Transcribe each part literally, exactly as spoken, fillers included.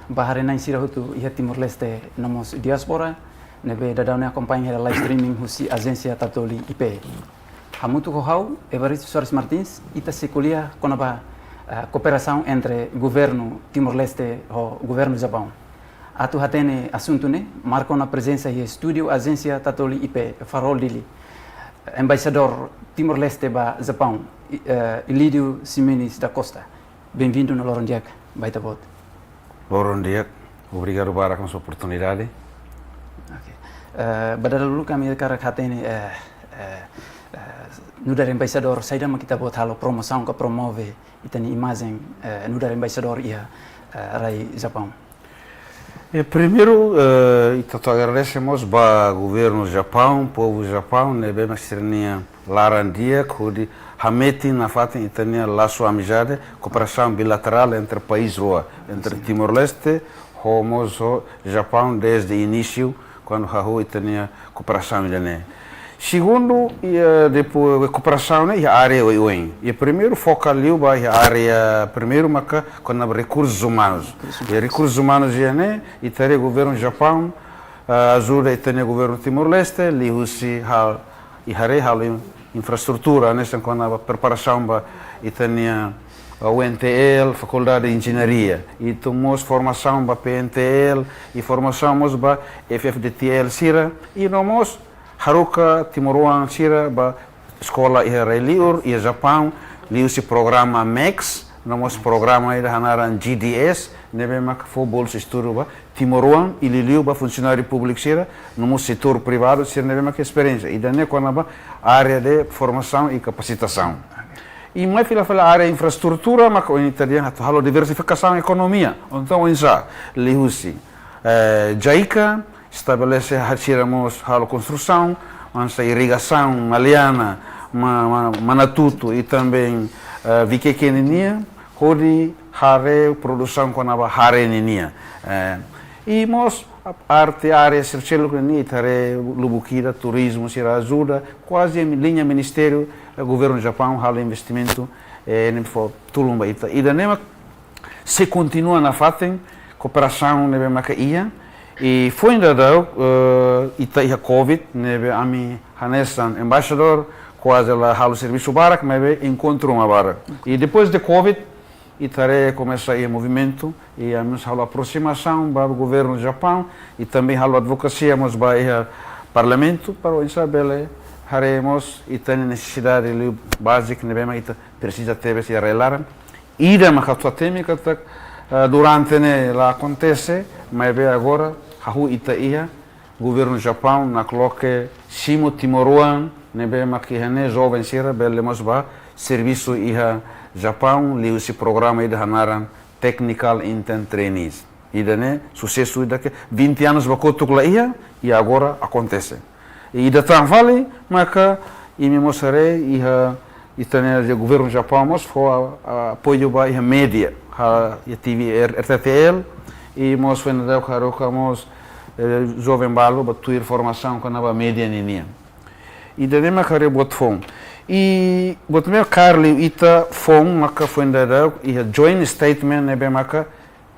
Ba haree-na'in sira hotu iha Timor-Leste no mós diáspora ne'ebé daudaun ne'e akompaña hela live streaming husi Ajénsia Tatoli I P. Hamutuk ho ha'u, Evaristo Soares Martins, ita sei ko'alia kona-ba, eh, kooperasaun entre governu Timor-Leste ho governu Japaun. Atu hatene asuntu ne'e, marka ona prezensa iha estúdiu Ajénsia Tatoli I P, Farol, Dili, embaixadór Timor-Leste ba Japaun, I-, eh, Ilídio Ximenes da Costa. Benvindu no loron di'ak ba ita-boot. Loron di'ak, obrigadu barak mós oportunidade. Oke. Eh, ba dala uluk ami hakarak hatene, eh, eh, eh, nu'udar embaixadór, saida mak ita-boot halo promosaun ka promove ita-nia imajen, eh, nu'udar embaixadór iha, eh, rai Japaun? E primeiru, eh, ita atu agradese mós ba governu Japaun, povu Japaun, ne'ebé mak sira-nia laran di'ak hodi hametin nafatin ita-nia lasu amizade, kooperasaun bilaterál entre país rua, entre Timor-Leste ho mós ho Japaun desde inísiu, kuandu hahú ita-nia kooperasaun ida-ne'e. Segundu, iha depois kooperasaun ne'e iha área oioin. Iha primeiru foka liu ba iha área primeiru maka kona-ba rekursus umanus. Iha rekursus umanus ida-ne'e, ita haree governu Japaun, ah, ajuda ita-nia governu Timor-Leste, liuhusi hal, iha haree halo in-, infraestrutura, hanesan kona-ba preparasaun ba ita-nia, ah, U N T L, Fakuldade de Enjeñaria. I tun mós formasaun ba P N T L, i formasaun mós ba F F D T L sira, i no mós haruka timoroan sira ba eskola iha rai-liur, iha Japaun, liuhusi programa MEX, no mós programa ida hanaran G D S, ne'ebé maka fó bolsa estudu ba timoroan, i liuliu ba funsionáriu públiku sira, no mós setór privadu sira ne'ebé maka esperiénsia. Ida-ne'e kona-ba área de formasaun i kapasitasaun. I mai fila-fila área infraestrutura, maka ohin ita dehan atu halo diversifikasaun ekonomia. Entaun, oinsá, liuhusi, eh, JICA, estabelese ha-, sira mós halo konstrusaun, hanesan irrigasaun, Maliana, Ma-, Ma-, Manatuto, i também, eh, Viqueque ninia, hodi haree produsaun kona-ba hare ninia. Eh, i mós arte área sira seluk ninia, ita haree lubuk ida, turizmu sira ajuda, kuaze liña ministériu, eh, governu Japaun halo investimentu, eh, ne'e fó tulun ba ita. Ida-ne'e mak sei kontinua nafatin, kooperasaun ne'ebé maka iha. I foin daudaun, eh, ita iha covid, ne'ebé ami hanesan embaixadór, kuaze la halo servisu barak, maibé enkontru mak barak. I depois de covid, ita haree komesa iha movimentu, i ami mós halo aproximasaun ba governu Japaun, i também halo advokasia mós ba iha parlamentu, para oinsá bele haree mós ita-nia nesesidade liu báziku ne'ebé mak ita presiza tebes iha rai-laran. Ida mak atu hatene katak, eh, durante ne'e la akontese, maibé agora, hahú ita iha, governu Japaun nakloke simu timoroan ne'ebé mak iha ne'e, joven sira bele mós ba servisu iha Japaun, liuhusi programa ida hanaran Technical Intern Trainees. Ida-ne'e susesu ida ke vinte anos ba kotuk la iha, i agora akontese. I ida tan fali, maka imi mós haree iha, ita-nia governu Japaun mós fó a-, a-, apoiu ba iha média, ha, iha T V R-, R T T L, i mós foin daudaun haruka mós, eh, joven balu ba tuir formasaun kona-ba média ninian. Ida-ne'e mak haree buat foun. I buat ne'ebé kaer liu ita foun maka foin daudaun iha joint statement ne'ebé maka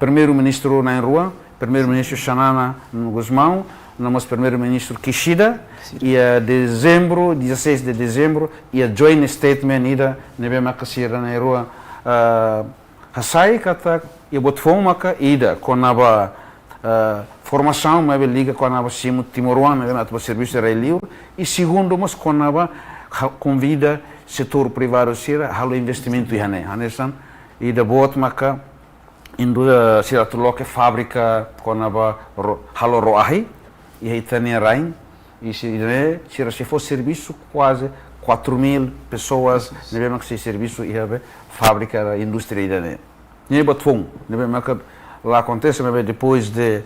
Primeiru-Ministru na'in-rua, Primeiru-Ministru Xanana Gusmão, no mós Primeiru-Ministru Kishida, iha dezembru, dezasseis de dezembru, iha joint statement ida ne'ebé maka sira na'in-rua, ah, hasai katak iha buat foun maka ida kona-ba, ah, formasaun, maibé liga kona-ba simu timoroan ne'ebé mak atu ba servisu iha rai-liur, i segundu mós kona-ba ha-, konvida setór privadu sira halo investimentu iha ne'e. Hanesan ida boot maka indu-, eh, sira atu loke fábrika kona-ba ro-, halo ró-ahi iha ita-nia rain. I si-, ida-ne'e sira sei fó servisu kuaze quatro mil pessoas ne'ebé mak sei servisu iha be fábrika, indústria ida-ne'e. Ne'e buat foun ne'ebé mak la akontese, maibé depois de,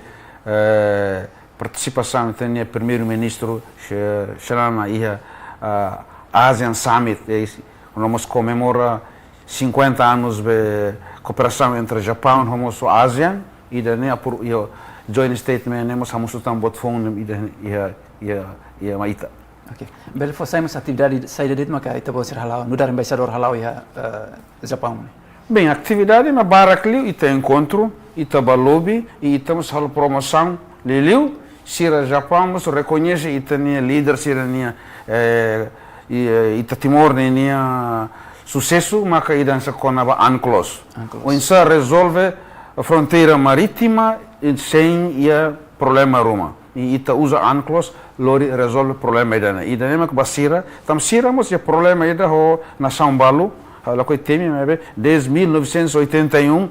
eh, partisipasaun ita-nia Primeiru-Ministru Xe-, Xanana iha, ah, ASEAN Summit, eh, no mós komemora cinquenta anos be kooperasaun entre Japaun ho mós ASEAN, ida-ne'e apur-, iha joint statement ne'e mós hamosu tan buat foun ne'e ida iha, iha, iha mai ita. Oke. Bele fó sai mós atividade saida de'it maka ita-boot sira hala'o, nu'udar embaixadór hala'o iha, eh, Japaun ne'e? Bem, atividade mak barak liu, ita enkontru, ita bá lobi, i ita mós halo promosaun liuliu, sira Japaun mós rekoñese ita-nia líder sira-nia, eh, i, eh, ita Timor ninia susesu, maka ida hanesan kona-ba UNCLOS. UNCLOS. Oinsá rezolve fronteira marítima, i sein iha problema ruma. I ita uza UNCLOS lori rezolve problema ida-ne'e. Ida-ne'e mak ba sira, tanba sira mós iha problema ida ho nasaun balu, ha'u lakohi temi, maibé, desde mil novecentos e oitenta e um,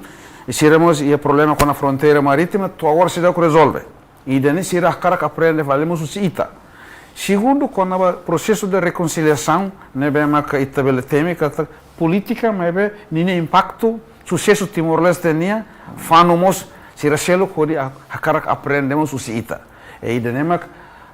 i sira mós iha problema kona fronteira marítima, to'o agora seidauk rezolve. Ida-ne'e sira hakarak aprende fali mós husi ita. Segundu, kona-ba prosesu de rekonsiliasaun, ne'ebé maka ita bele temi katak polítika, maibé ninia impaktu, susesu Timor-Leste nian, fanu mós sira seluk hodi ha-, hakarak aprende mós husi ita. I ida-ne'e mak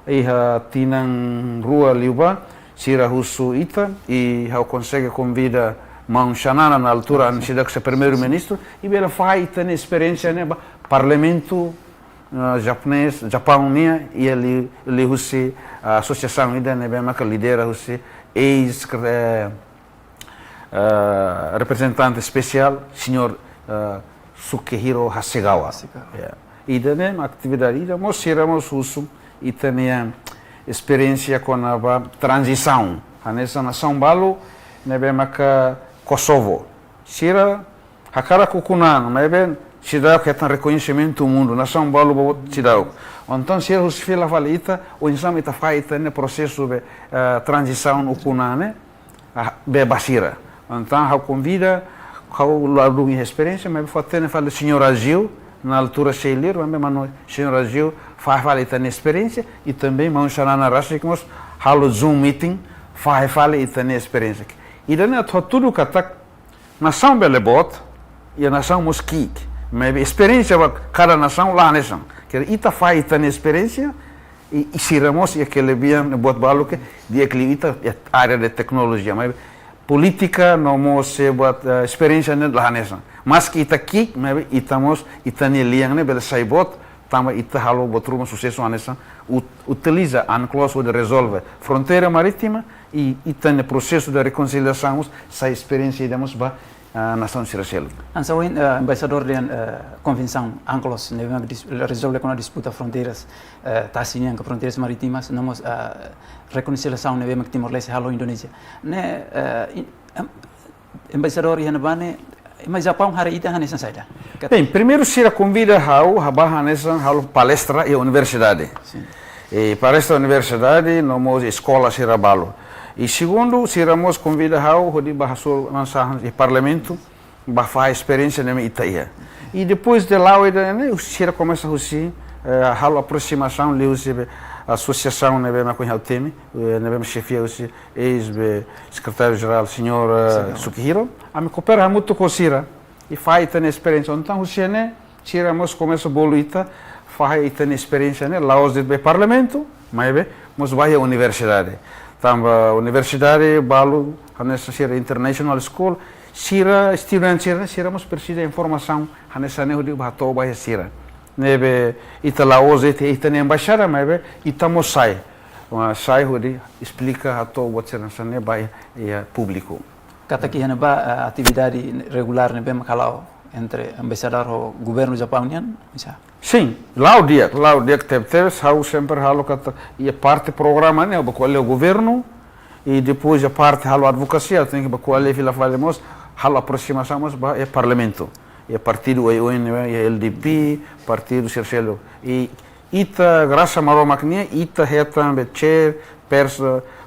iha tinan rua liubá, sira husu ita, i ha'u konsege konvida maun Xanana na altura, seidauk sai primeiru-ministru, i bele fahe ita-nia esperiénsia ne'e ba Parlamentu, eh, japonés, Japaun nian, i liu, liuhusi, ah, asosiasaun ida ne'ebé maka lidera husi eis, eh, eh, reprezentante espesiál, señór, eh, Sukehiro Hasegawa. Hasegawa. Ya. Ida-ne'e mak atividade ida, mós sira mós husu ita-nia esperiénsia kona-ba tranzisaun. Hanesan nasaun balu, ne'ebé maka Kosovo. Sira hakarak ukun an, maibé seidauk hetan rekoñesimentu mundu, nasaun balu boot seidauk. Entaun sira husu fila fali ita, oinsá mak ita fahe ita-nia prosesu be, eh, tranzisaun ukun an ne'e, ah, be ba sira. Entaun ha'u konvida, ha'u ladún iha esperiénsia, maibé fó-hatene fali señór Aziu, na altura sei lir, maibé manu señór Aziu fahe fali ita-nia esperiénsia, i tanba maun Xanana rasik mós halo Zoom meeting, fahe fali ita-nia esperiénsia. Ida-ne'e atu hatudu katak, nasaun bele boot, i nasaun mós ki'ik. Maibé esperiénsia ba kada nasaun la hanesan. Katak ita fahe ita-nia esperiénsia, i, i sira mós iha kelebihan buat balu ke di'ak liu ita iha área de teknolojia. Maibé polítika no mós, eh, buat, eh, esperiénsia ne'e la hanesan. Maski ita ki'ik, maibé ita mós, ita-nia lian ne'e bele sai boot, tanba ita halo buat ruma susesu hanesan, ut-, utiliza UNCLOS hodi rezolve fronteira marítima, i, i ita-nia prosesu de rekonsiliasaun mós sai esperiénsia ida mós ba, ah, nasaun sira seluk. Hanesan ohin, eh, embaixadór dehan, eh, konvensaun UNCLOS ne'ebé mak dis-, rezolve kona disputa fronteiras, eh, tasi nian ka fronteiras marítimas, no mós, eh, rekonsiliasaun ne'ebé mak Timor-Leste halo ho Indonézia. Ne'e, eh, in-, em-, embaixadór iha ne'ebá ne'e, ema Japaun haree ita hanesan saida? Kat- Bem, primeiru sira konvida ha'u, ha'u bá hanesan halo palestra iha universidade. Sin. I palestra universidade, no mós eskola sira balu. I segundu, sira mós konvida ha'u, hodi bá hasoru hanesan iha parlamentu, bá fahe esperiénsia ne'ebé ita iha. I depois de la'o ida-ne'e, sira komesa husi, eh, halo aproximasaun liuhusi be asosiasaun ne'ebé mak ohin ha'u temi, eh, ne'ebé mak xefia husi eis be sekretáriu-jerál, señór, eh, Sukehiro. Sukehiro. Ami koopera hamutuk ho sira, i fahe ita-nia esperiénsia. Entaun, husi ne'e, sira mós komesa bolu ita, fahe ita-nia esperiénsia ne'e, la'ós de'it be parlamentu, maibé mós ba iha universidade. Tanba universidade balu, hanesan sira international school, sira estudante sira, sira mós presiza informasaun hanesan ne'e hodi bá hato'o ba iha sira. Ne'ebé ita la'ós de'it iha ita-nia embaixada, maibé ita mós sai. Wah, sai hodi esplika hato'o buat sira hanesan ne'e ba iha, iha públiku. Katak iha ne'ebá, eh, atividade regulár ne'ebé mak hala'o entre embaixadór ho governu Japaun nian, oinsá? Sin, la'o di'ak, la'o di'ak tebetebes, ha'u sempre halo katak iha parte programa ne'e, bá ko'alia ho governu, i depois iha parte halo advokasia, tenke bá ko'alia fila fali mós, halo aproximasaun mós ba iha parlamentu. Iha partidu oioin ne'e, iha L D P, partidu sira seluk. I ita, grasa Maromak nian, ita hetan be chair pers-,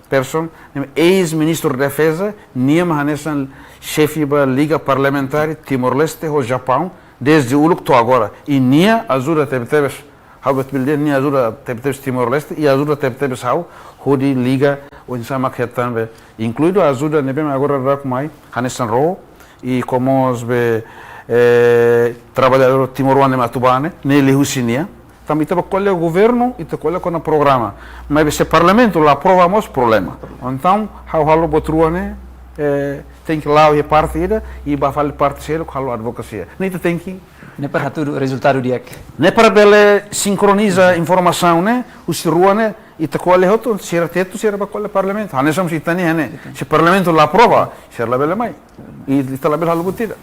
person, ne'e eis-ministru defeza, nia mak hanesan xefe ba liga parlamentár Timor-Leste ho Japaun, desde uluk to'o agora. I nia ajuda tebetebes, ha'u bele dehan nia ajuda tebetebes Timor-Leste, i ajuda tebetebes ha'u, hodi liga oinsá mak hetan be, inkluidu ajuda ne'ebé mak agora daudauk mai, hanesan ró, i komós be, eh, traballadór timoroan ne'ebé atu bá ne'e, ne'e liuhusi nia. Tanba ita bá ko'alia ho governu, ita ko'alia kona programa. Maibé se parlamentu la aprova mós problema. Entaun, ha'u halo buat rua ne'e, eh, tenke la'o iha parte ida, i bá fali parte seluk halo advokasia. Ne'e ita tenke. Ne'e para hatudu rezultadu di'ak. Ne'e para bele sinkroniza informasaun ne'e, husi rua ne'e, ita ko'alia hotu, sira tetu, sira bá ko'alia parlamentu. Hanesan ita-nia ne'e. Ita. Se parlamentu la aprova, sira labele mai. I ita labele halo buat ida.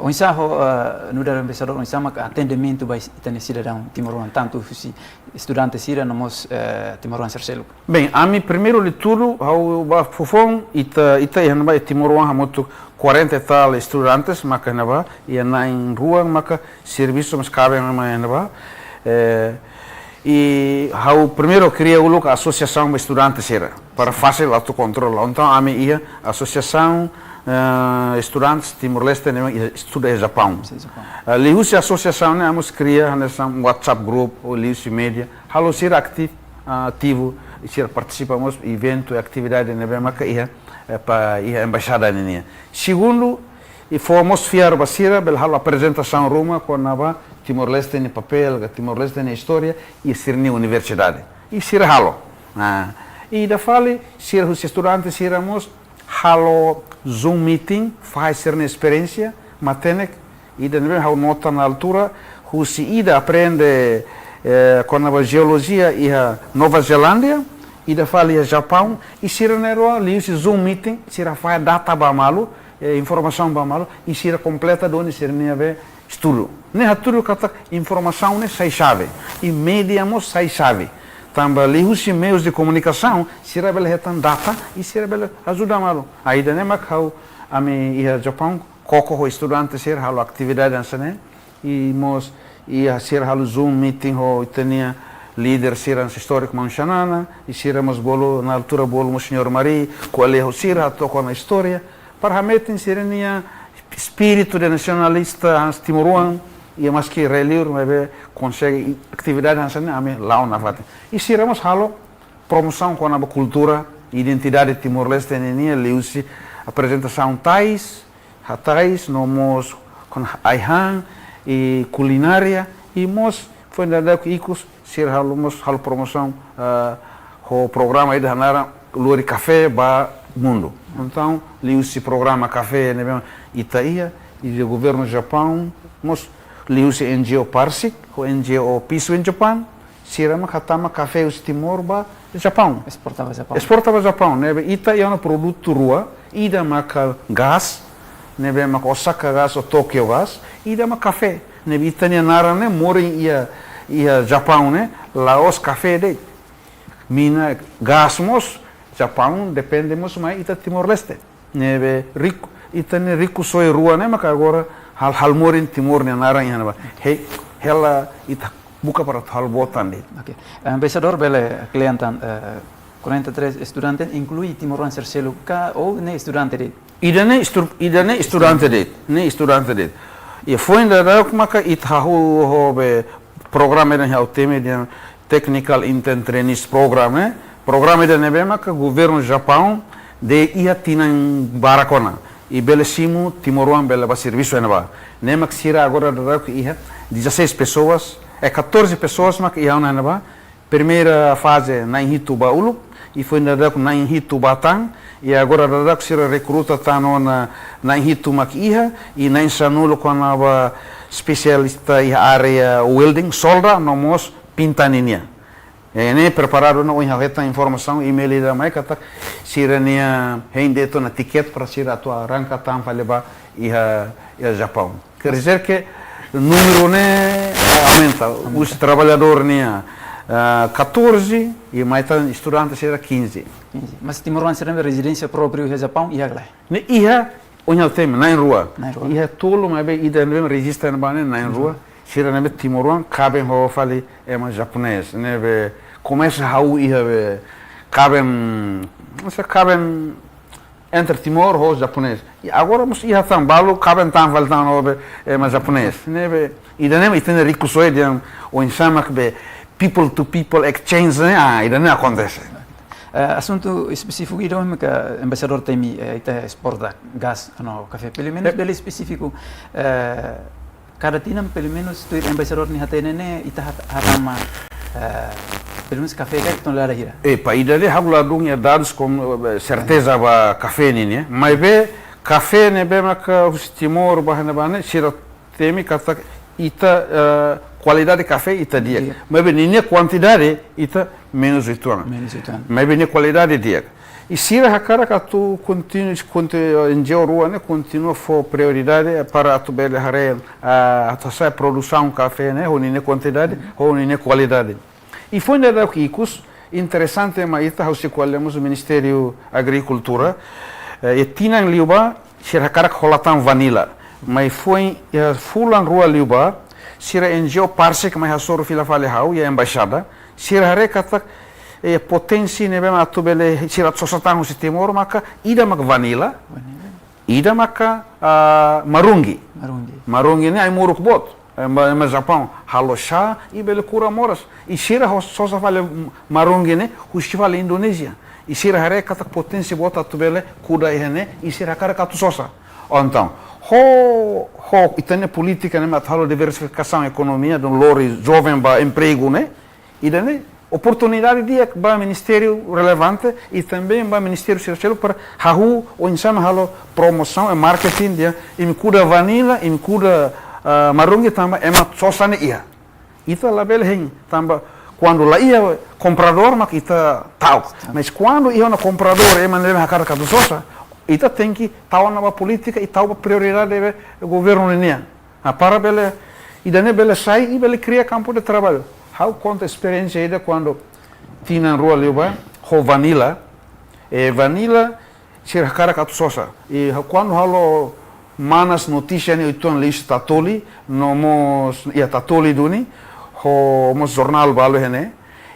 Oinsá ho, eh, nu'udar embaixadór, oinsá mak atendimentu ba ita-nia sidadaun timoroan, tantu husi estudante sira no mós, eh, timoroan sira seluk? Bem, ami primeiru de tudu, ha'u ba foufoun, ita, ita iha ne'ebá timoroan hamutuk quarenta e tal estudantes maka iha ne'ebá, iha na'in-rua maka servisu mós kaben mai iha ne'ebá. Eh, i ha'u primeiru kria uluk asosiasaun ba estudante sira, para fasil autokontrolu. Entaun, ami iha asosiasaun, eh, estudantes Timor-Leste ne'ebé estuda iha Japaun. Sim, Japaun. Eh, liuhusi asosiasaun ne'e, ami mós kria hanesan WhatsApp group, ou liuhusi média, halo sira aktif-, ativu, sira partisipa mós eventu i atividade ne'ebé maka iha, eh, ba iha embaixada ninian. Segundu, i fó mós fiar ba sira, bele halo aprezentasaun ruma kona-ba Timor-Leste nia papél, ka Timor-Leste nia istória, iha sira-nia universidade. I sira halo. Ah, ida fali, sira husi estudante sira mós halo Zoom meeting, fahe sira-nia esperiénsia matenek, ida ne'ebé ha'u nota ona altura, husi ida aprende, eh, kona-ba jeolojia iha Nova Zelándia, ida fali iha Japaun, i sira na'in-rua, liuhusi Zoom meeting, sira fahe data ba malu, eh, informasaun ba malu, i sira kompleta duni sira-nia be estudu. Ne'e hatudu katak informasaun ne'e sai xave, i média mós sai xave. Tanba liuhusi meius de komunikasaun, sira bele hetan data, i sira bele ajuda malu. Ida-ne'e mak ha'u, ami iha Japaun, koko ho estudante sira halo atividade hanesan ne'e, i mós iha sira halo Zoom meeting ho ita-nia líder sira hanesan istóriku Maun Xanana, i sira mós bolu, ona altura bolu mós Señór Mari, ko'alia ho sira, hato'o kona istória, para hametin sira-nia espíritu de nasionalista hanesan timoroan, i maski rai-liur, maibé konsege, i atividade hanesan ne'e ami la'o nafatin. I sira mós halo promosaun kona-ba kultura, identidade Timor-Leste ninian, liuhusi aprezentasaun tais, hatais, no mós kona-ba ai-han, i kulinária, i mós foin dadauk ikus, sira halo mós halo promosaun, ah, ho programa ida hanaran Lori Kafé ba Mundu. Entaun, liuhusi programa kafé ne'ebé ita iha, i de governu Japaun, mós liuhusi N G O Parsik, ho N G O Peace in Japan, sira mak hatama kafé husi Timor ba Japaun. Esporta ba Japaun. Esporta ba Japaun, ne'ebé ita iha ona produtu rua, ida maka gás, ne'ebé maka Osaka Gas ou Tokyo Gas, ida maka kafé. Ne'ebé ita-nia naran ne'e morin iha, iha Japaun ne'e, la'ós kafé de'it. Mina gás mós, Japaun depende mós mai ita Timor-Leste. Ne'ebé riku, ita-nia rikusoin rua ne'e maka agora hal, halo morin Timor nia naran iha ne'ebá. Hei, hela ita buka para atu halo boot tan de'it. Oke. Eh, embaixadór bele kle'an tan, eh, quarenta e três estudante, inklui timoroan sira seluk ka, ou ne'e estudante de'it? Ida-ne'e estu-, ida-ne'e estudante de'it, ne'e estudante de'it. I foin dadauk maka ita hahú ho be programa ida ha'u temi dehan Technical Intern Trainees Program, eh? Programa ida ne'ebé maka governu Japaun dehan iha tinan barak ona. I bele simu timoroan bele bá servisu iha ne'ebá. Ne'e mak sira agora dadauk iha dezasseis pessoas, eh, catorze pessoas mak iha ona iha ne'ebá. Primeira faze na'in hitu ba uluk, i foin dadauk na'in hitu ba tan, i agora dadauk sira rekruta tan ona na'in hitu mak iha, i na'in sanulu kona-ba espesialista iha área welding, solda, no mós pinta ninian. I ne'e preparadu ona, ohin ha'u hetan informasaun, email ida mai katak sira-nia hein de'it ona tiket para sira atu arranka tan fali ba iha, iha Japaun. Quer dizer que númeru ne'e, eh, aumenta. Aumenta. Husi traballadór nian, ah, catorze, i mai tan estudante sira quinze. Quinze. Mas timoroan sira-nia rezidénsia própriu iha Japaun iha ka lae? Ne'e iha, ohin ha'u temi, na'in-rua. Na'in-rua. Iha tolu, maibé ida ne'ebé rejista iha ne'ebá ne'e na'in-rua. Uhum. Sira ne'ebé timoroan, kaben ho fali ema japonés. Ne'ebé komesa hahú iha be, kaben, masa kaben entre Timor ho japonés. I agora mós iha tan balu, kaben tan fali tan ho be, ema japonés. Ne'ebé, ida-ne'e mak ita-nia rikusoin dehan oinsá mak be people to people exchange ne'e, ah, ida-ne'e akontese. Eh, asuntu espesífiku ida maka embaixadór temi, eh, ita esporta gás no kafé. Pelumenus, eh, bele espesífiku, eh, kada tinan pelumenus tuir embaixadór nia hatene ne'e ita hat-, hatama, eh, pelumenus kafé ka tonelada hira? Eh, ba ida-ne'e ha'u ladún iha dadus com, eh, serteza ba kafé ninian, eh. Maibé kafé ne'ebé maka husi Timor ba iha ne'ebá ne'e, sira temi katak ita, eh, kualidade kafé ita di'ak. Di'ak. Maibé ninia kuantidade ita menus uitoan. Menus uitoan. Maibé nia kualidade di'ak. I sira hakarak atu kontinu-, konti-, N G O rua ne'e kontinua fó prioridade para atu bele haree, ah, atu hasa'e produsaun kafé ne'e, ho ninia kuantidade, ho ninia kualidade. I foin dadauk ikus, interesante mak ita ha'u sei ko'alia mós Ministériu Agrikultura, eh, iha tinan liubá, sira hakarak hola tan vanila. Maibé foin, iha fulan rua liubá, sira N G O parsik mai hasoru fila fali ha'u, iha embaixada, sira haree katak, eh, potensi ne'ebé mak atu bele sira sosa tan husi Timor maka, ida maka vanila, vanila, ida maka, ah, marungi. Marungi. Marungi ne'e ai-moruk boot. Ema, ema Japaun halo chá i bele kura moras. I sira ho-, sosa fali m-, marungi ne'e, husi fali Indonézia. I sira haree katak potensi boot atu bele kuda iha ne'e, i sira hakarak atu sosa. Entaun, ho, ho, ita-nia polítika ne'e mak atu halo diversifikasaun ekonomia, dun lori joven ba empregu ne'e, ida-ne'e oportunidade di'ak ba ministériu relevante i também ba ministériu sira seluk para hahú oinsá mak halo promosaun i marketing di'ak, imi kuda vanila, imi kuda, ah, marungi tanba ema sosa ne'e iha. Ita labele hein, tanba kuandu la iha kompradór mak ita ta'uk. Maibé kuandu iha ona kompradór, ema ne'ebé hakarak atu sosa, ita tenke tau ona ba polítika i tau ba prioridade be governu ninian. Ah, para bele, ida-ne'e bele sai i bele kria kampu de traballu. Ha'u konta esperiénsia ida kuandu tinan rua liubá, ho vanila, eh, vanila, sira hakarak atu sosa. I ha-, kuandu halo manas notísia ne'e uitoan liuhusi Tatoli, no mós, iha Tatoli duni, ho mós jornál balu iha ne'e.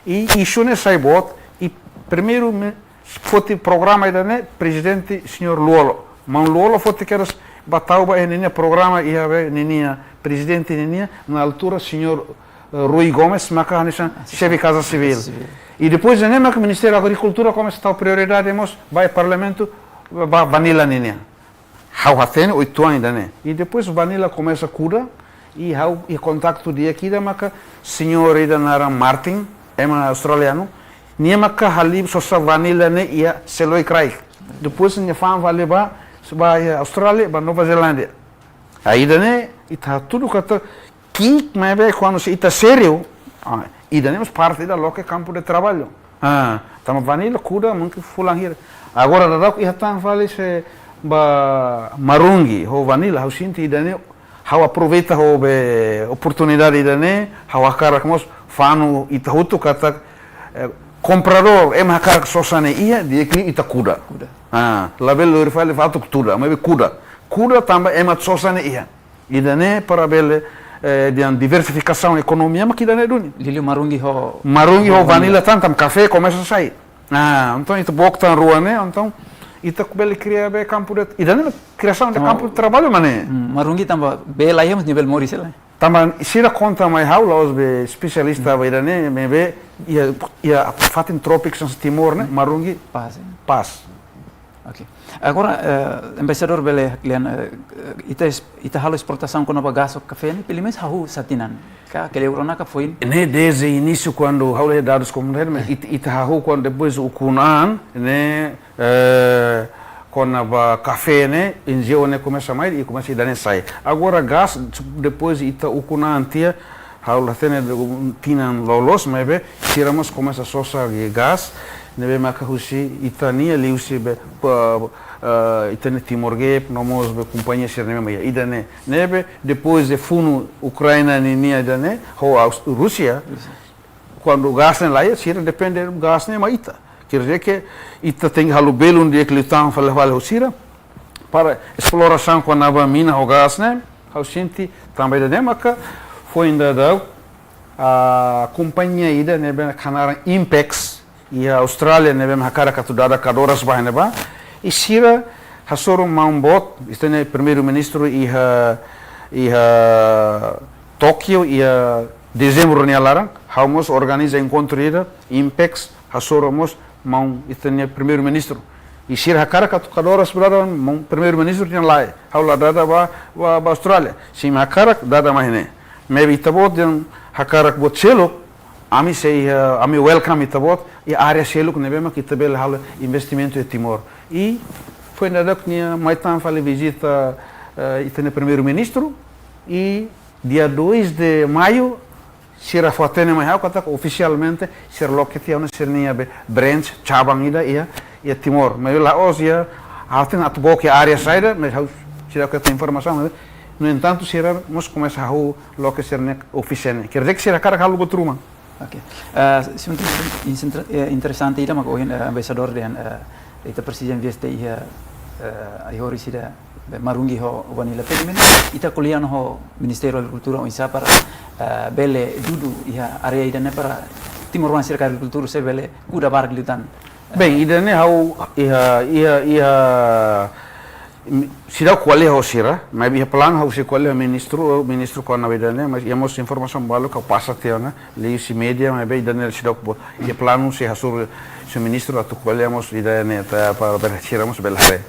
I isu ne'e sai boot, i primeiru mi-, foti programa ida-ne'e, prezidente señór Lú-Olo. Maun Lú-Olo foti kedas ba tau ba iha ninia programa iha be ninia prezidente ninia, na altura señór, eh, Rui Gomes, maka hanesan, ah, sin, xefe Kaza Sivíl. Kaza Sivíl. I depois ne'e maka Ministériu Agrikultura komesa tau prioridade mós ba iha Parlamentu, ba vanila ninia. Ha'u hatene uitoan ida-ne'e. I depois vanila komesa kuda, i ha'u iha kontaktu di'ak ida maka señór ida naran Martin, ema australianu, nia maka halibur sosa vanila ne'e iha Selwyn Craig. Depois nia fa'an fali ba, ba iha Austrália, ba Nova Zelándia. Ida-ne'e, ita hatudu katak ki'ik maibé kuandu se ita sériu, ah, ida-ne'e mós parte ida loke kampu de traballu. Ah, tanba vanila kuda mungkin fulan hira. Agora dadauk iha tan fali se ba marungi ho vanila, ha'u sente ida-ne'e, ha'u aproveita ho be oportunidade ida-ne'e, ha'u hakarak mós fanu ita hotu katak, eh, kompradór, ema hakarak sosa ne'e iha, di'ak liu ita kuda. Kuda. Ah, labele lori fali fatuk tuda, maibé kuda. Kuda tanba ema sosa ne'e iha. Ida-ne'e para bele, eh, dehan diversifikasaun ekonomia, mak ida-ne'e duni. Liuliu marungi ho, marungi ho, ho vanila, vanila tan, tanba kafé komesa sai. Ah, entaun ita book tan rua ne'e, entaun ita bele kria be kampu de, ida-ne'e kriasaun de, entaun, kampu de traballu mak ne'e. Hmm, marungi tanba bee la iha, mas nia bele moris hela. Tanba sira konta mai ha'u, la'ós be espesialista, hmm, ba ida-ne'e, maibé iha, iha fatin trópiku hanesan Timor ne'e, hmm, marungi pas, eh? Pas. Ok. Agora, eh, embaixadór bele haklean, eh, ita es-, ita halo esportasaun kona-ba gás ho kafé ne'e, pelumenus hahú sá tinan? Ka kele urana ka foin? Ne'e dezde inísiu kuandu ha'u la iha dadus kompletu, maibé, hmm, it-, ita hahú kuandu depois ukun an, ne'e, eh, kona-ba kafé ne'e, N G O ne'e komesa mai, i komesa ida-ne'e sai. Agora gás, depois ita ukun an tiha, ha'u la hatene, um, tinan loloos, maibé sira mós komesa sosa gás, ne'ebé maka husi ita-nia liuhusi be, pa, eh, ita-nia Timor Gap, no mós be kompañia sira ne'ebé mai ida-ne'e. Ne'ebé depois de funu Ukraina ninia ida-ne'e, ho Aus-, Rúsia, Rúsia, kuandu gás ne'e la iha, sira depende gás ne'e mai ita. Quer dizer que ita tenke halo belun di'ak liután fali fali ho sira, para esplorasaun kona-ba mina ho gás ne'e, ha'u sente tanba ida-ne'e maka foin dadauk, ah, kompañia ida ne'ebé naran Inpex, iha Austrália ne'ebé hakarak atu dada kadoras ba iha ne'ebá, i sira hasoru maun boot, ita-nia primeiru-ministru iha, iha Tókiu, iha dezembru nia laran, ha'u mós organiza enkontru ida, Inpex, hasoru mós maun ita-nia primeiru-ministru. I sira hakarak atu kadoras ba dada maun primeiru-ministru nia lae. Ha'u la dada ba, ba, ba Austrália. Se imi hakarak dada mai ne'e. Maibé ita-boot dehan hakarak buat seluk, ami sei, eh, ami welcome ita-boot, iha área seluk ne'ebé mak ita bele halo investimentu iha Timor. I foin dadauk nia mai tan fali vizita, eh, ita-nia primeiru-ministru, i dia dois de maio, sira fó hatene mai ha'u katak ofisialmente sira loke tiha ona sira-nia be branch, cabang ida iha, iha Timor, maibé la'ós iha, ha'u hatene atu book iha área saida, mas ha'u seidauk hetan informasaun, mas, no entantu, sira mós komesa hahú loke sira-nia ofísiu ne'e. Quer dizer que sira hakarak halo buat ruma. Ok. Eh, señór, insentra-, eh, interesante ida mak ohin, eh, embaixadór dehan, eh, ita presiza investe iha, eh, ai-horis ida, eh, Marungui ho Vanilla Pigment, ita ko'alia ona ho Ministériu Agrikultura oinsá para, eh, bele dudu iha área ida-ne'e para timoroan sira agrikultór sei bele kuda barak liután. Bem, ida-ne'e ha'u iha, iha, iha, mi-, seidauk ko'alia ho sira, maibé iha planu ha'u sei ko'alia ho ministru, ministru kona-ba ida-ne'e, mas iha mós informasaun balu ha'u pasa tiha ona, liuhusi média, maibé ida-ne'e seidauk bo-, iha planu sei hasoru, sei ministru atu ko'alia mós ida-ne'e, ta, para bele sira mós bele haree.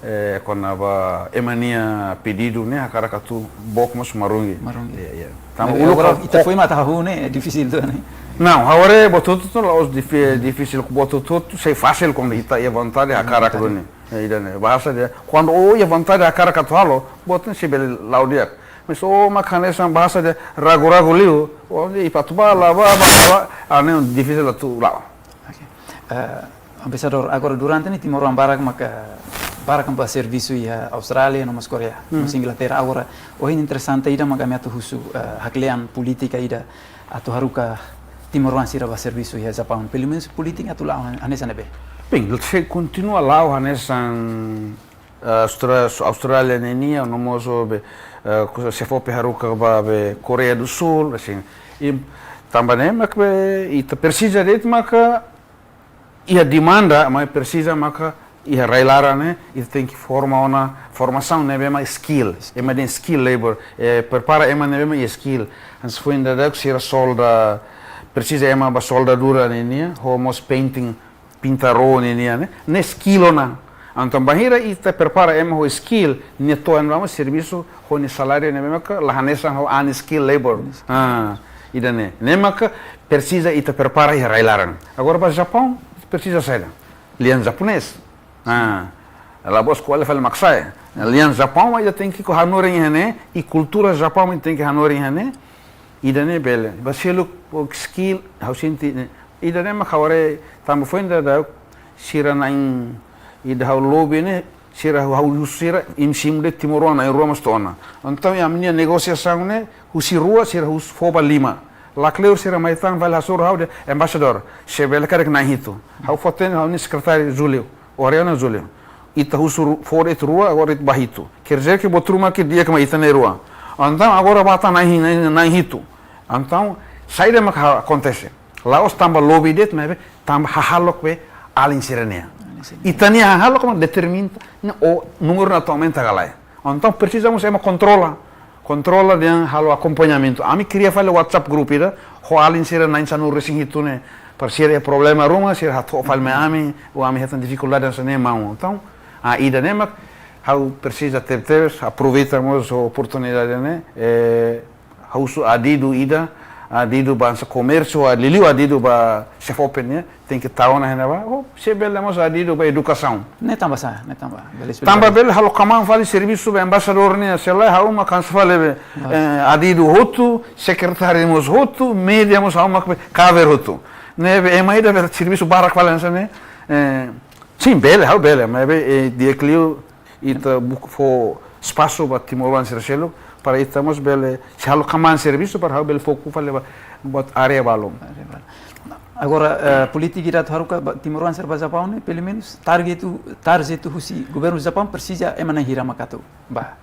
Eh, kona-ba ema nia pedidu ne'e, hakarak atu book mós Marungui. Marungui. Iya, iya. Tanba uluk agora ko-, ita ko- foin mak atu hahú ne'e, difisil tu ne'e. Não, agora buat hotu-hotu la'ós difi-, difisil, buat hotu-hotu sei fasil kuandu ita iha vontade hakarak duni. Vontade. Eh, ida-ne'e, bahasa dehan, kuandu ó iha vontade hakarak atu halo, buat ne'e sei bele la'o di'ak. Mas ó mak hanesan bahasa dehan ragu-ragu liu, ó dehan atu bá, la bá, bá, la bá, ah, ne'e difisil atu la'o. Ok. Eh, embaixadór, agora durante ne'e timoroan barak maka, barak bá servisu iha Austrália, no mós Koreia, no mós Inglaterra. Agora, ohin interesante ida maka ami atu husu, eh, haklean polítika ida atu haruka timoroan sira bá servisu iha Japaun. Pelumenus polítika atu la'o han-, hanesan ne'ebé. Bem, sei kontinua la'o hanesan, eh, Austra-, Austrália ne'e nian, no mós be, eh, koisa SEFOPE haruka bá be Koreia do Sul, asin. I tanba ne'e mak be, ita presiza de'it maka iha demanda, mas presiza maka iha rai-laran ne'e, ita tenke forma ona, formasaun ne'ebé mak skill, ema dehan skill labor, eh, prepara ema ne'ebé mak iha skill. Hanesan foin daudauk sira solda, presiza ema ba soldadura ne'e nian, ho mós painting, pinta ró ne'e nian, ne'e, ne'e skill ona. Entaun bainhira ita prepara ema ho skill, nia to'o ona ba servisu ho nia saláriu ne'ebé maka la hanesan ho unskilled labor. Ah, ida-ne'e. Ne'e maka presiza ita prepara iha rai-laran. Agora ba Japaun, presiza saida? Lian japonés. Ah, la bos kual fali mak sai. Lian Japaun mak ita tenke hanorin iha ne'e, i kultura Japaun mak tenke hanorin iha ne'e. Ida-ne'e bele. Ba seluk skill, ha'u sente ne'e. Ida-ne'e mak ha'u haree tanba foin daudauk sira na'in ida ha'u lobby ne'e, sira ha'u, ha'u husu sira, imi simu de'it timoroan na'in rua mós to'o ona. Entaun ami-nia negosiasaun ne'e, husi rua sira husu fó ba lima. Lakleur sira mai tan fali hasoru ha'u dehan, embaixadór, se bele karik na'in hitu. Ha'u fó-hatene ha'u-nia sekretáriu Júlio, Oriana Júlio. Ita husu ru-, fó de'it rua, agora ita ba hitu. Quer dizer que buat ruma ke dia ke mai ita na'in rua. Entaun agora ba tan na'in, na'in, na'in hitu. Entaun, saida mak ha-, akontese? La'ós tanba lobby de'it, maibé tanba hahalok be alin sira-nian. Alin sira-nian. Ita-nia hahalok mak determina, ne'e, o númeru ne'e atu aumenta ka lae. Entaun presiza mós ema kontrola. Kontrola dehan halo akompañamentu. Ami kria fali WhatsApp group ida, ho alin sira na'in sanulu-resin-hitu ne'e. Para sira iha problema ruma, sira hato'o fali mai ami, ou ami hetan difikuldade hanesan ne'e maun. Entaun, ah, ida-ne'e mak, ha'u presiza tebetebes, aproveita mós oportunidade ne'e, eh, ha'u husu adidu ida, adidu ba hanesan komérsiu, a liuliu adidu ba SEFOPE nian, tenke tau ona iha ne'ebá, ou se bele mós adidu ba edukasaun. Ne'e tanba sá, ne'e tanba. Bele esplika. Tanba bele halo kmaan fali servisu ba embaixadór nian, se lae ha'u mak kansa fali be, eh, adidu hotu, sekretáriu mós hotu, média mós ha'u mak be cover hotu. Ne'ebé ema ida bele servisu barak fali hanesan ne'e, eh, sin, bele, ha'u bele, maibé, eh, di'ak liu, ita buka fó espasu ba timoroan sira seluk, para ita mós bele, sei halo kmaan servisu, para ha'u bele foku fali ba, buat área balun. Área balun. Agora, eh, polítika ida atu haruka ba, timoroan sira ba Japaun ne'e, pelumenus, target, target husi governu Japaun presiza ema na'in hira mak atu bá.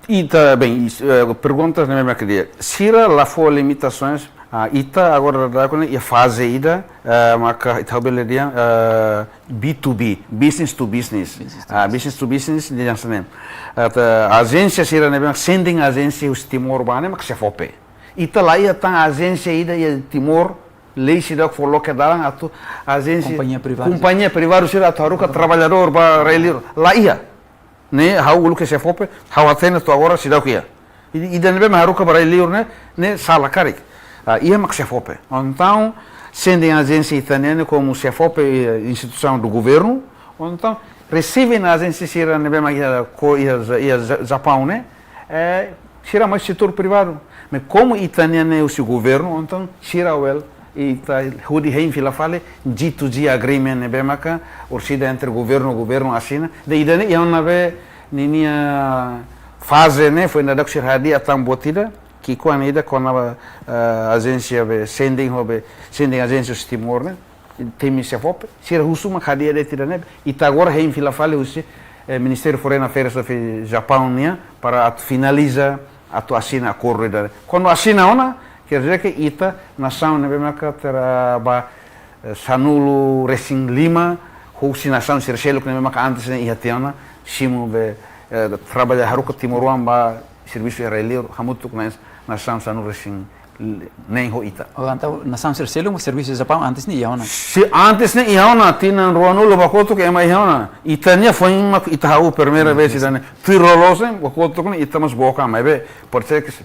Ita, bem, is-, eh, perguntas ne'e mak di'ak. Sira la fó limitasoens, ah, ita agora daudauk ne'e iha faze ida, eh, maka ita bele dehan, eh, B to B, business to business. Business to business. Ah, business to business, dehan hanesan ne'e. Atu, ajénsia sira ne'ebé mak sending agency husi Timor ba ne'e mak SEFOPE. Ita la iha tan ajénsia ida iha Timor, lei seidauk fó loke dalan atu ajénsia kompañia privadu. Kompañia privadu sira atu haruka traballadór ba rai-liur. La iha. Ne'e, ha'u uluk iha SEFOPE, ha'u hatene to'o agora seidauk iha. I, ida ne'ebé mak haruka ba rai-liur ne'e, ne'e sala karik. Ah, iha mak SEFOPE. Entaun, sending agency ita-nian ne'e komu SEFOPE, eh, instituisaun do governu, entaun, receiving agency sira ne'ebé mak iha, ko iha Ja-, iha Ja-, Japaun ne'e, eh, sira mai setór privadu. Mas komu ita-nian ne'e husi governu, entaun, sira well, Ita hodi hein fila fali G to G agreement ne'ebé maka orsida entre governu, governu asina. Ida-ne'e iha ona be ninia faze ne'e foin dadauk sira hadi'a tan buat ida, ki'ikoan ida kona-ba, eh, ajénsia be sending ho be, sending ajénsia husi Timor ne'e, temi SEFOPE, sira husu mak hadi'a de'it ida-ne'e, ita agora hein fila fali husi, eh, Ministériu Foreign Affairs of Japaun nian, para atu finaliza, atu asina akordu ida. Kuandu asina ona, quer dizer que ita nasaun ne'ebé maka tera ba, eh, sanulu-resin-lima, husi nasaun sira seluk ne'ebé maka antes ne'e iha tiha ona, simu be, eh, trabalha haruka timoroan ba servisu iha rai-liur, hamutuk ho nasaun sanulu-resin-neen ho ita. Oh, entaun nasaun sira seluk servisu Japaun antes ne'e iha ona? Se antes ne'e iha ona, tinan ruanulu ba kotuk ema iha ona. Ita-nia foin mak ita hahú primeira vez ida-ne'e. Tuir loloos ne'e, ba kotuk ne'e ita mós boka, maibé, pode ser que se,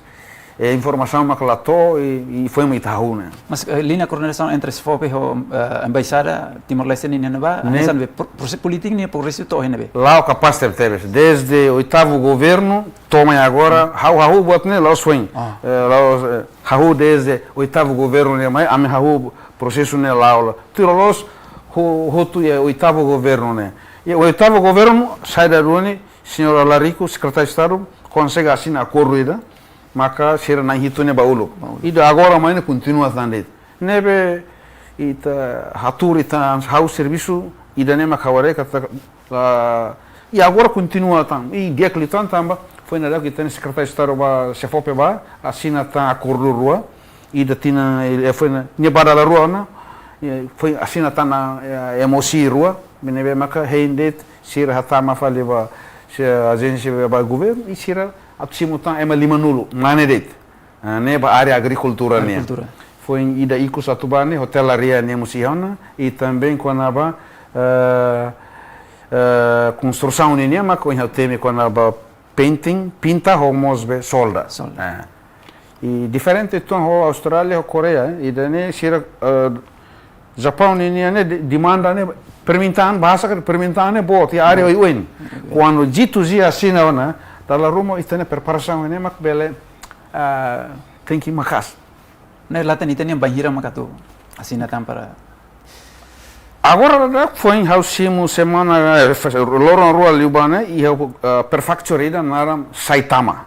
eh, informasaun mak la to'o i, i foin mak ita hahú ne'e. Mas, eh, liña koordenasaun entre SEFOPE ho, eh, Embaixada Timor-Leste nian ne'ebá, ne'e hanesan be pro-, prosesu polítiku ne'e progresu to'o iha ne'ebé? La'o kapás tebetebes. Desde oitavu governu, to'o mai agora, ha'u hahú buat ne'e la'ós foin. Ah. Eh, la'ós, eh, hahú desde oitavu governu ne'e mai, ami hahú prosesu ne'e la'o la. Tuir loloos, ho-, hotu iha oitavu governu ne'e. Iha oitavu governu, saida duni, señór Alarico, Sekretáriu Estadu, konsege asina akordu ida, maka sira na'in-hitu ne'e ba uluk. Ba uluk. Ida agora mai ne'e kontinua tan de'it. Ne'ebé ita hatuur ita hahú servisu, ida-ne'e mak ha'u haree katak, ah, i agora kontinua tan, i di'ak liután tanba, foin dadauk ita-nia Sekretáriu Estadu ba SEFOPE ba, asina tan akordu rua, ida tinan, eh, foin ne'e ba dala rua ona, eh, foin asina tan, eh, M O C rua, ne'ebé maka hein de'it, sira hatama fali ba, se ajénsia ba governu, i sira atu simu tan ema limanulu, mane de'it. Ah, ne'e ba área agrikultura nian. Agrikultura. Foin ida ikus atu ba ne'e, hotelaria ne'e mós iha ona, i também kona-ba, eh, eh, konstrusaun nian, mak ohin ha'u temi kona-ba painting, pinta ho mós be solda. Solda. Eh. I diferente uitoan ho Austrália, ho Koreia, eh, ida-ne'e sira, eh, Japaun nian ne'e de-, demanda ne'e, permintaan, bahasa kan permintaan ne'e boot, iha área oioin. Oke. Kuandu G to G asina ona, dala ruma ita-nia preparasaun ne'e mak bele, ah, tenke maka'as. Ne'e la'ós ita-nia bainhira maka atu asina tan para. Agora dadauk foin ha'u simu semana, eh, loron rua liubá ne'e, iha, ah, prefeitura ida naran Saitama.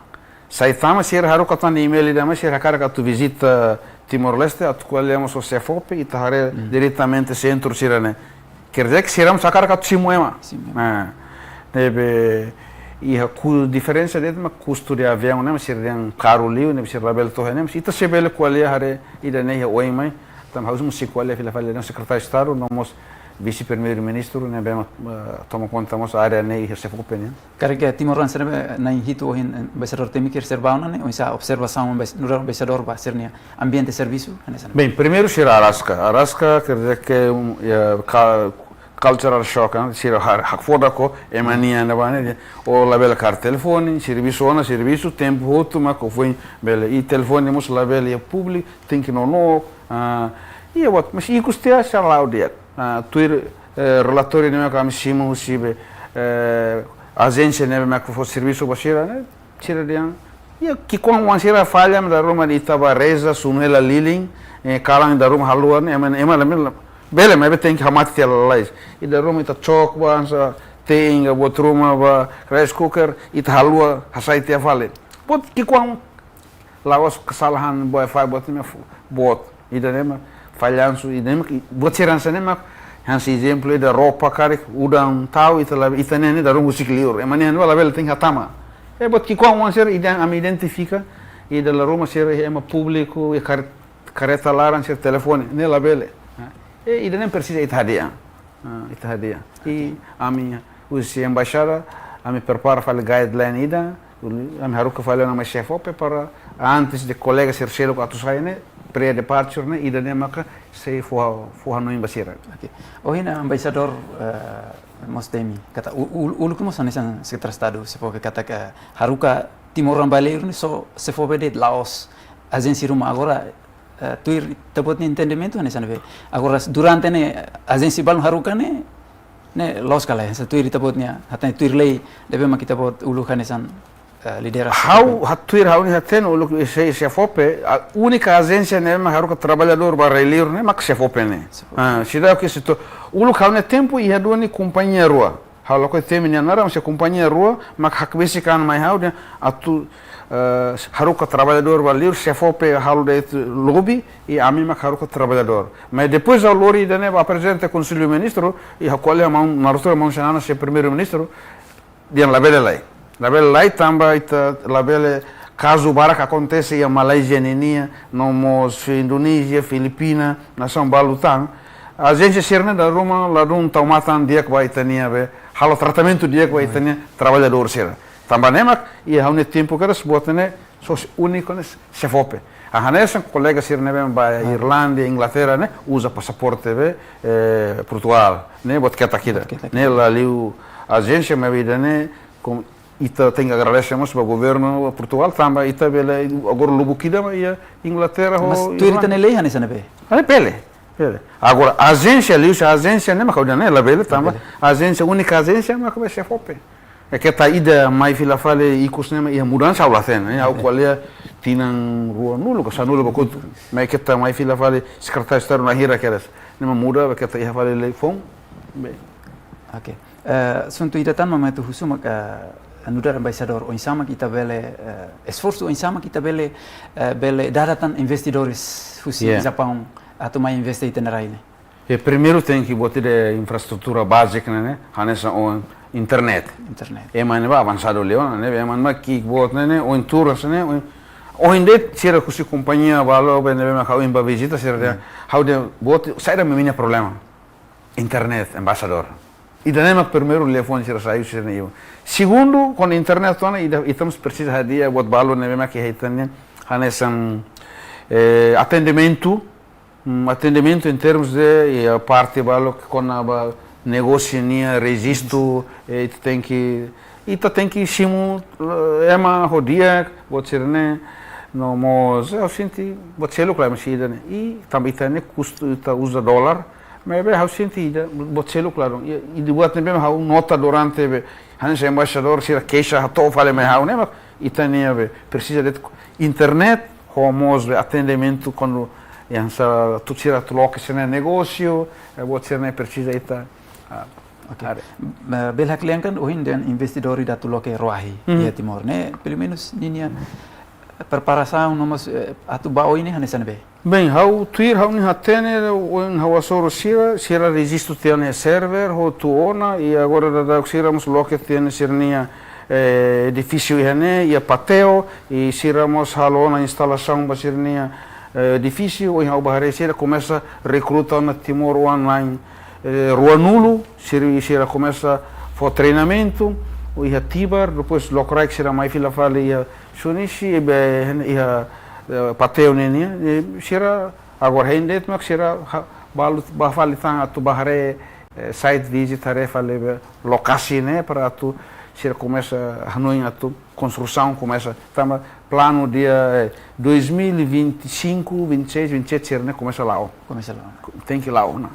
Saitama sira haruka tan email ida mai sira hakarak atu vizita Timor-Leste, atu ko'alia mós ho SEFOPE, ita haree diretamente sentru sira-ne'e. Quer dizer que sira mós hakarak atu simu ema. Simu ema. Ah, ne'ebé iha ku-, diferensa de'it mak kustu de aviaun ne'e, mas sira dehan karu liu, ne'ebé sira labele to'o iha ne'e, mas ita sei bele ko'alia haree ida-ne'e iha oin mai, tanba ha'u mós sei ko'alia fila fali ho Sekretáriu Estadu, no mós Vise-Primeiru-Ministru, ne'ebé mak, eh, toma konta mós área ne'e iha SEFOPE nian. Karik timoroan sira be na'in-hitu ohin, eh, Embaixadór temi karik sira ba ona ne'e, oinsá observasaun embai-, nu'udar Embaixadór ba sira-nia ambiente servisu, hanesan. Bem, primeiru sira araska. Araska, quer dizer que, um, eh, ca-, cultural shock, eh, sira ha-, hakfodak ho ema nian ne'ebá ne'e, o labele kaer telefone, servisu ona, servisu, tempu hotu, mak foin bele. I telefone mós labele iha públiku, tenke nonook, ah, iha buat, mas ikus tiha sira la'o di'ak. Ah, tuir, eh, relatóriu ne'ebé mak ami simu husi be, eh, ajénsia ne'ebé mak fó servisu ba sira ne'e, sira dehan, iha ki'ikoan oan sira falla, mas dala ruma ita bá reza, sunu hela lilin, eh, kalan dala ruma haluha ne'e, ema, ema la mil, bele, maibé tenke hamate tiha lalais. I dala ruma ita cok ba, hanesan, te'in ka buat ruma ba, rice cooker, ita haluha, hasai tiha fali. Buat ki'ikoan la'ós kesalahan buat fai buat ne'e fu-, buat. Ida-ne'e mak fallansu, ida-ne'e mak, buat sira hanesan ne'e mak, hanesan ezemplu ida roupa karik, udan tau, ita la, ita-nian ne'e dala ruma husik liur. Ema nian ne'e labele tenke hatama. Eh, buat ki'ikoan oan sira, ida ami identifika, i dala ruma sira, ema públiku, i kar-, kareta laran sira telefone, ne'e labele. Eh, ida-ne'e presiza ita hadi'a. Ah, ita hadi'a. I ami husi embaixada, ami prepara fali guideline ida, ami haruka fali ona mai SEFOPE para antes de kolega sira seluk atu sai ne'e, pre-departure ne'e, ida-ne'e maka sei fó, fó hanoin ba sira. Oke. Ohin Embaixadór, eh, mós temi, katak u-, u-, uluk mós hanesan Sekretáriu Estadu, SEFOPE katak haruka timoroan ba rai-liur ne'e só SEFOPE de'it, la'ós ajénsia ruma. Agora, eh, tuir ita-boot nia entendimentu hanesan ne'ebé. Agora, durante ne'e, ajénsia balun haruka ne'e, ne'e loos ka lae, hanesan tuir ita-boot nia, hatán tuir lei, ne'ebé mak ita-boot uluk hanesan eh, lidera ha'u, SEFOPE? Ha'u tuir ha'u-nia hatene, uluk se-, SEFOPE, a única ajénsia ne'ebé mak haruka traballadór ba rai-liur ne'e mak SEFOPE ne'e. SEFOPE. Ah, seidauk ke situ, uluk ha'u-nia tempu iha duni kompañia rua. Ha'u lakohi temi nia naran, maibé kompañia rua mak hakbesik an mai ha'u dehan atu, eh, haruka traballadór ba liur, SEFOPE halo de'it lobby, i ami mak haruka traballadór. Mas depois ha'u lori ida-ne'e bá aprezenta Konsellu Ministru, i ha'u ko'alia ho maun, Artur, maun Xanana, sei Primeiru-Ministru, dehan labele lai. Labele lai tanba ita labele, kazu barak akontese iha Malázia ninian, no mós Indonézia, Filipina, nasaun balu tan. Ajénsia sira-ne'e dala ruma ladún tau matan di'ak ba ita-nia be, halo tratamentu di'ak ba ita-nia traballadór sira. Tanba ne'e mak, iha ha'u-nia tempu kedas buat ne'e, só úniku ne'e SEFOPE. Ah, hanesan kolega sira ne'ebé ba Irlanda, Inglaterra ne'e, uza pasaporte be, eh, Portugal. Ne'e buat ketak ida. Buat ketak ida. Ne'e la liu ajénsia, maibé ida-ne'e, kom-, ita tenke agradese mós ba governu Portugal, tanba ita bele agora lubuk ida mak iha Inglaterra ho Irlanda. Mas tuir ita-nia lei hanesan ne'ebé? Ah, bele, bele. Agora, ajénsia, liuhusi ajénsia ne'e, mak ha'u dehan ne'e, labele, tanba ajénsia, única ajénsia mak be SEFOPE. I ketak ida mai fila fali ikus ne'e mak iha mudansa, ha'u la hatene, ne'e, ha'u ko'alia tinan ruanulu ka sanulu ba kotuk. Mas ketak mai fila fali Sekretáriu Estadu nia hira kedas. Ne'e mak muda, be ketak iha fali lei foun. Be. Oke. Eh, asuntu ida tan mak atu husu mak, eh, nu'udar embaixadór, oinsá mak ita bele, eh, esforsu oinsá mak ita bele, eh, bele dada tan investidores husi Japaun atu mai investe iha ita-nia rai ne'e? E primeiru tenke buat ida infraestrutura bázika ne'e, ne'e, hanesan ohin internet. Internet. Ema ne'ebá avansadu liu ona, ne'e, ema ne'ebá ki'ik boot ne'e, ne'e, ohin turas ne'e, ohin, ohin de'it sira husi kompañia balu be ne'ebé mak ha'u bá vizita sira dehan, ha'u dehan buat, saida mak imi-nia problema? Internet, embaixadór. Ida-ne'e mak primeiru liafuan sira sai husi sira-nia iha. Segundu, kuandu internet to'o ona, ita, ita mós presiza hadi'a buat balu ne'ebé mak iha ita-nia, hanesan, eh, atendimentu, mm, atendimentu em termos de, eh, parte balu kona-ba negósiu nian, rejistu, eh, ita tenke, ita tenke simu, eh, ema ho di'ak, buat sira-ne'e, no mós, ha'u sente, buat seluk la mesti ida-ne'e. I tanba ita-nia kustu, ita uza dólar, maibé ha'u sente ida, buat seluk la dún. I, i buat ne'ebé ha'u nota durante be, hanesan embaixadór sira keixa hato'o fali mai ha'u ne'e, mak ita-nia be, presiza de'it internet, ho mós be atendimentu kuandu hanesan atu sira atu loke sira-nia negósiu, eh, buat sira-ne'e presiza ita, ah, oke. Haree. Be-, bele haklean kan ohin dehan investidór ida atu loke roahi iha Timor ne'e, pelumenus ninia preparasaun no mós, eh, atu ba oin ne'e hanesan ne'ebé? Bem, ha'u tuir ha'u-nia hatene, ohin ha'u hasoru sira, sira rejistu tiha nia server, hotu ona, i agora daudaun sira mós loke tiha nia sira-nia, eh, edifísiu iha ne'e, iha pateo, i sira mós halo ona instalasaun ba sira-nia, eh, edifísiu, ohin ha'u bá haree sira komesa rekruta ona timoroan na'in, eh, ruanulu, sira, sira komesa fó treinamentu, iha Tibar, depois lokraik sira mai fila fali iha Sunishi, i be, iha, eh, pateo ne'e nian, eh, sira agora hein de'it mak sira ha-, balu bá fali tan atu bá haree, eh, site visit haree fali be lokasi ne'e para atu sira komesa hanoin atu konstrusaun komesa. Tanba planu dia, eh, dois mil e vinte e cinco, vinte e seis, vinte e sete sira-ne'e komesa la'o. Komesa la'o. Tenke la'o ona.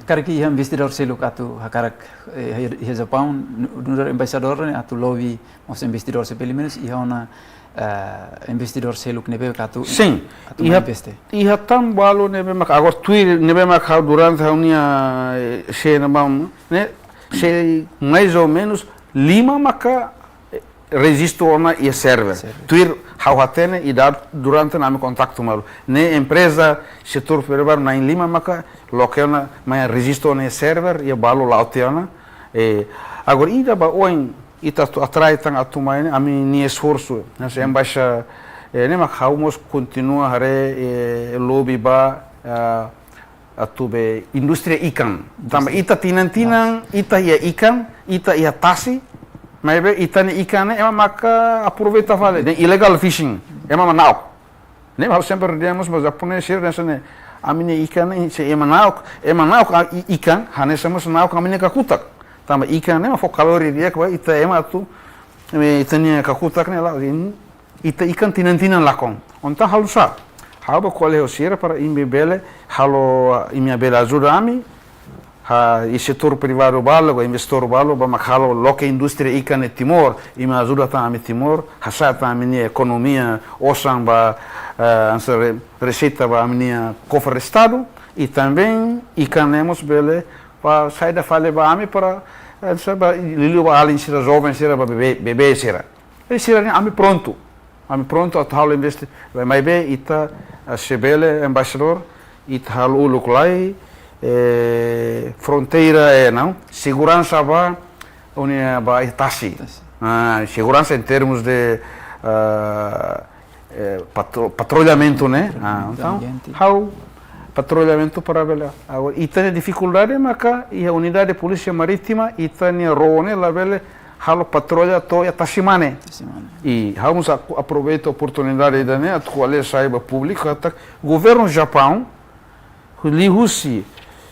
Karik iha investidór seluk atu hakarak, eh, iha, iha Japaun, nu-, nu'udar embaixadór ne'e atu lobby mós investidór sira pelumenus iha ona, eh, investidór seluk ne'ebé atu, sin, atu iha, investe. Iha tan balu ne'ebé mak agora tuir ne'ebé mak ha'u durante ha'u-nia, eh, sei na bam, ne'e, sei mais ou menus lima maka, eh, rejistu ona iha server. Server. Tuir ha'u hatene i daudaun durante ami kontaktu malu. Ne'e empreza setór privadu na'in lima maka loke ona mai rejistu ona iha server i balu la'o tiha ona. Eh, agora ida ba oin ita atu atrai tan atu mai ne'e ami-nia esforsu. Hanesan embaixada, eh, ne'e mak ha'u mós kontinua haree, eh, lobby ba, eh, atu be indústria ikan. Tanba indústria. Ita tinan-tinan, tasi. Ita iha ikan, ita iha tasi, maibé ita-nia ikan ne'e ema maka aproveita fali, ne'e illegal fishing, ema mak na'ok. Ne'e ha'u sempre dehan mós ba japonés sira dehan hanesan ne'e, ami-nia ikan ne'e se ema na'ok, ema na'ok, ah, i-, ikan, hanesan mós na'ok ami-nia kakutak. Tanba ikan ne'e mak fó kalori di'ak ba ita ema atu, eh, ita-nia kakutak ne'e la, in-, ita ikan tinan-tinan lakon. Entaun halo sá? Ha'u bá ko'alia ho sira para imi bele halo, imi bele ajuda ami. ha, i setór privadu balu, ka investidór balu, ba mak halo loke indústria ikan iha Timor, i mak ajuda tan ami Timor, hasa'e tan ami-nia ekonomia, osan ba, eh, hanesan re-, reseita ba ami-nia kofre Estadu, i também ikan ne'e mós bele, ba saida fali ba ami para, eh, hanesan ba liuliu ba alin sira, joven sira, ba bebé, bebé sira. I sira-ne'e ami prontu. Ami prontu atu halo investe. Maibé ita, eh, se bele, embaixadór, ita halo uluk lai, eh, fronteira, eh, não, seguransa ba, unia ba tasi. Tasi. Ah, seguransa em termos de, ah, eh, patro-, patrullamentu, né? Ah, entaun, ambiente. Ha'u patrullamentu para bele. Agora, ita-nia difikuldade maka iha unidade polísia marítima, ita-nia ró ne'e labele halo patrulla to'o iha tasi mane. Tasi mane. I ha'u mós a-, aproveita oportunidade ida-ne'e atu ko'alia sai ba públiku katak governu Japaun, liuhusi,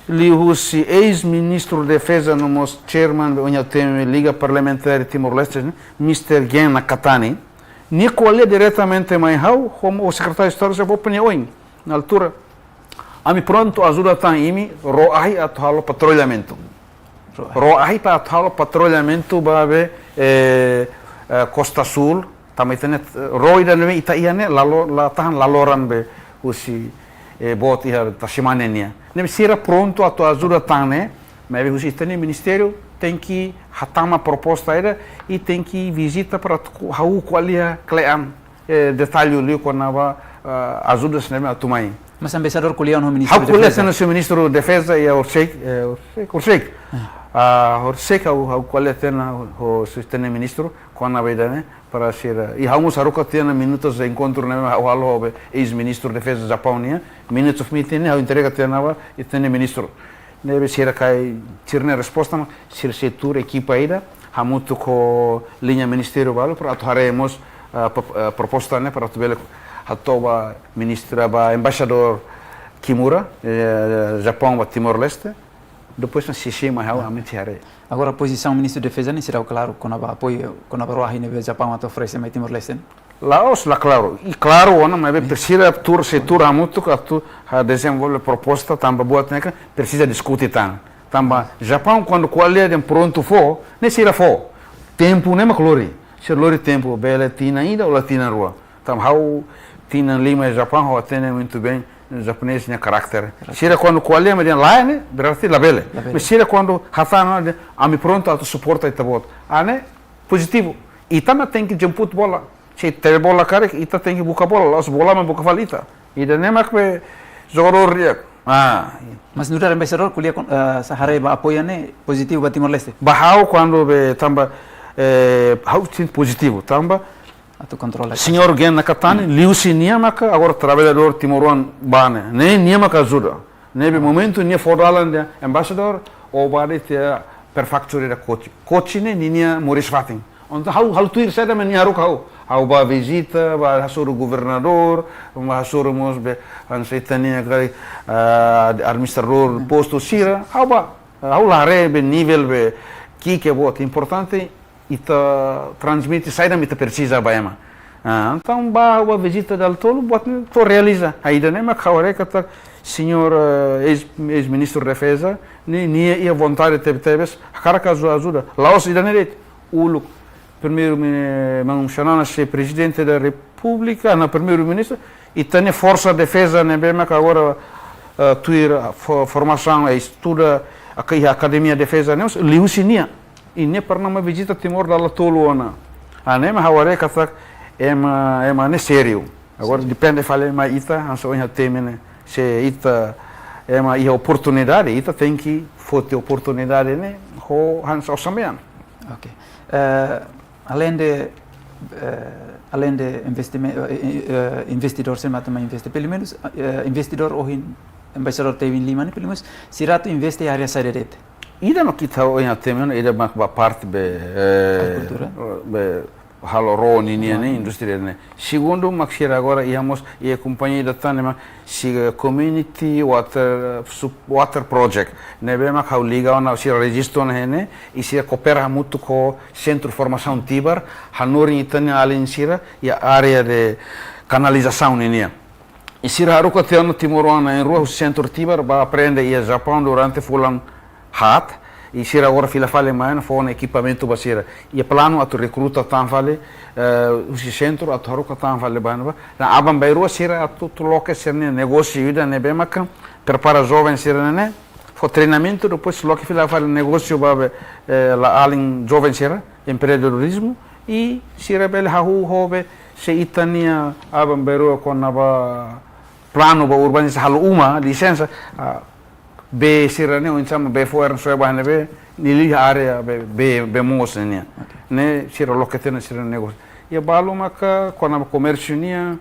liuhusi eis-ministru defeza no mós chairman ba ONG T M, Liga Parlamentar Timor-Leste, ne'e, mister Gen Nakatani, nia ko'alia diretamente mai ha'u, ho sekretáriu Estadu Japaun nia oin, na altura. Ami prontu ajuda tan imi, ró ahi atu halo patrullamentu. Ró ahi. Ró ahi para atu halo patrullamentu ba be, eh, eh, Kosta Súl, tanba ita-nia, eh, ró ida ne'ebé ita iha ne'e, lalo-, la tahan laloran be husi, eh, boot iha tasi mane nian. Ne'ebé sira prontu atu ajuda tan ne'e, maibé husi ita-nia ministériu tenke hatama proposta ida, i tenke vizita para atu ko-, ha'u ko'alia kle'an, eh, detallu liu kona-ba, eh, ajuda sira ne'ebé atu mai. Mas embaixadór ko'alia ona ho ministru defeza? Ha'u ko'alia tiha ona ho ministru defeza, i ha'u horisehik, eh, horisehik, horisehik. Ah. Ah, horisehik ha'u, ha'u ko'alia tiha ona ho, ho ita-nia ministru, kona-ba ida-ne'e, para sira. I ha'u mós haruka tiha ona minutus de enkontru ne'ebé ha'u halo ho be eis-ministru defeza Japaun nian, minutes of meeting ne'e ha'u entrega tiha ona ba ita-nia ministru. Ne'ebé sira kaer sira-nia resposta, mas sira sei tuur ekipa ida, hamutuk ho liña ministériu balu, para atu haree mós, ah, pro-, ah, proposta ne'e, para atu bele hato'o ba ministra, ba embaixadór Kimura, eh, Japaun ba Timor-Leste. Depois ne'e sei, sei mai ha'u, ami sei haree. Agora pozisaun ministru defeza ne'e seidauk klaru kona-ba apoiu, kona-ba ró ahi ne'ebé Japaun atu oferese mai Timor-Leste ne'e? La'ós la klaru. I klaru ona, maibé presiza tuur, sei tuur hamutuk atu, ah, dezenvolve proposta, tanba buat ne'e kan presiza diskute tan. Tanba Japaun kuandu ko'alia dehan prontu fó, ne'e sira fó. Tempu ne'e mak lori. Sira lori tempu, bele tinan ida ou la tinan rua. Tanba ha'u tinan lima iha Japaun, ha'u hatene muito bem japonés nia karakter. Karakter. Sira kuandu ko'alia mak dehan lae ne'e, berarti labele. Labele. Mas sira kuandu hatán dehan ami prontu atu suporta ita-boot. Ah, ne'e pozitivu. Ita mak tenke jemput bola. Se tebe bola karik, ita tenke buka bola, la'ós bola mak buka fali ita. Ida-ne'e mak be jogadór di'ak. Ah. Mas nu'udar embaixadór ko'alia kon-, eh, sa haree ba apoiu ne'e pozitivu ba Timor-Leste? Ba ha'u kuandu be tanba, eh, ha'u sente pozitivu, tanba atu kontrola. Señór Gen Nakatani, liuhusi nia maka agora traballadór timoroan bá ne'e. Ne'e nia maka ajuda. Ne'ebé momentu nia fó dalan dehan embaixadór, ó bá de'it iha prefeitura Kochi. Kochi ne'e ninia moris-fatin. Entaun ha'u halo tuir saida mak nia haruka ha'u. Ha'u bá vizita, bá hasoru governadór, bá hasoru mós be, hanesan ita-nia karik, ah, administradór postu sira. Ha'u bá, ha'u la haree be nivel be ki'ik ka boot. Importante ita transmite saida mak ita presiza ba ema. Ah, entaun bá, bá vizita dala tolu, buat ne'e to'o realiza. Ah, ida-ne'e mak ha'u haree katak señór, eh, eis, eis-ministru defeza, ne'e, nia iha vontade tebe-tebes, hakarak aju-, ajuda. La'ós ida-ne'e de'it, uluk primeiru mi-, manu Xanana sei prezidente da repúblika, não, primeiru-ministru, ita-nia forsa defeza ne'ebé mak agora, eh, tuir fo-, formasaun, eh, estuda, aka-, iha akademia defeza ne'e, liuhusi nia. I nia pernah mai vizita Timor dala tolu ona. Ah, ne'e mak ha'u haree katak ema, ema ne'e sériu. Agora depende fali mai ita, hanesan ONG T M ne'e. Se ita ema iha oportunidade, ita tenke foti oportunidade ne'e ho hanesan osan-mean. Ok. Eh, além de, eh, além de investimen-, eh, eh, eh, investidór sira mak atu mai investe, pelumenus, eh, investidór ohin, embaixadór tebin lima ne'e, pelumenus sira atu investe iha área saida de'it? Ida mak ita ONG T M ne'e, ida mak ba parte be, eh, agrikultura, be halo ró ninia ne'e, indústria ne'e. Segundu, mak sira agora iha mós, iha kompañia ida tan ne'e mak, sira community water, sup-, water project. Ne'ebé mak ha'u liga ona, sira rejistu ona iha ne'e, i sira koopera hamutuk ho Sentru Formasaun Tibar, hanorin ita-nia alin sira iha área de kanalizasaun ninia. I sira haruka tiha ona timoroan na'in-rua husi Sentru Tibar, bá aprende iha Japaun durante fulan, haat, i sira agora fila fali mai ona fó ona ekipamentu ba sira. I planu atu rekruta tan fali, eh, husi sentru atu haruka tan fali ba ne'ebá. No aban-bainrua sira atu, atu loke sira-nia negósiu ida ne'ebé maka prepara joven sira-ne'e, fó treinamentu, depois loke fila fali negósiu ba be, eh, la alin joven sira, empreendedorizmu, i sira bele hahú ho be, se ita-nia aban-bainrua kona-ba planu ba urbaniza halo uma, lisensa, ah, bee sira-ne'e, oinsá mak bee fo'er soe ba ne'ebé, nia liu área be, be, bee moos nian. Ok. Ne'e sira loke tiha ona sira negósiu. Iha balu maka kona-ba komérsiu nian,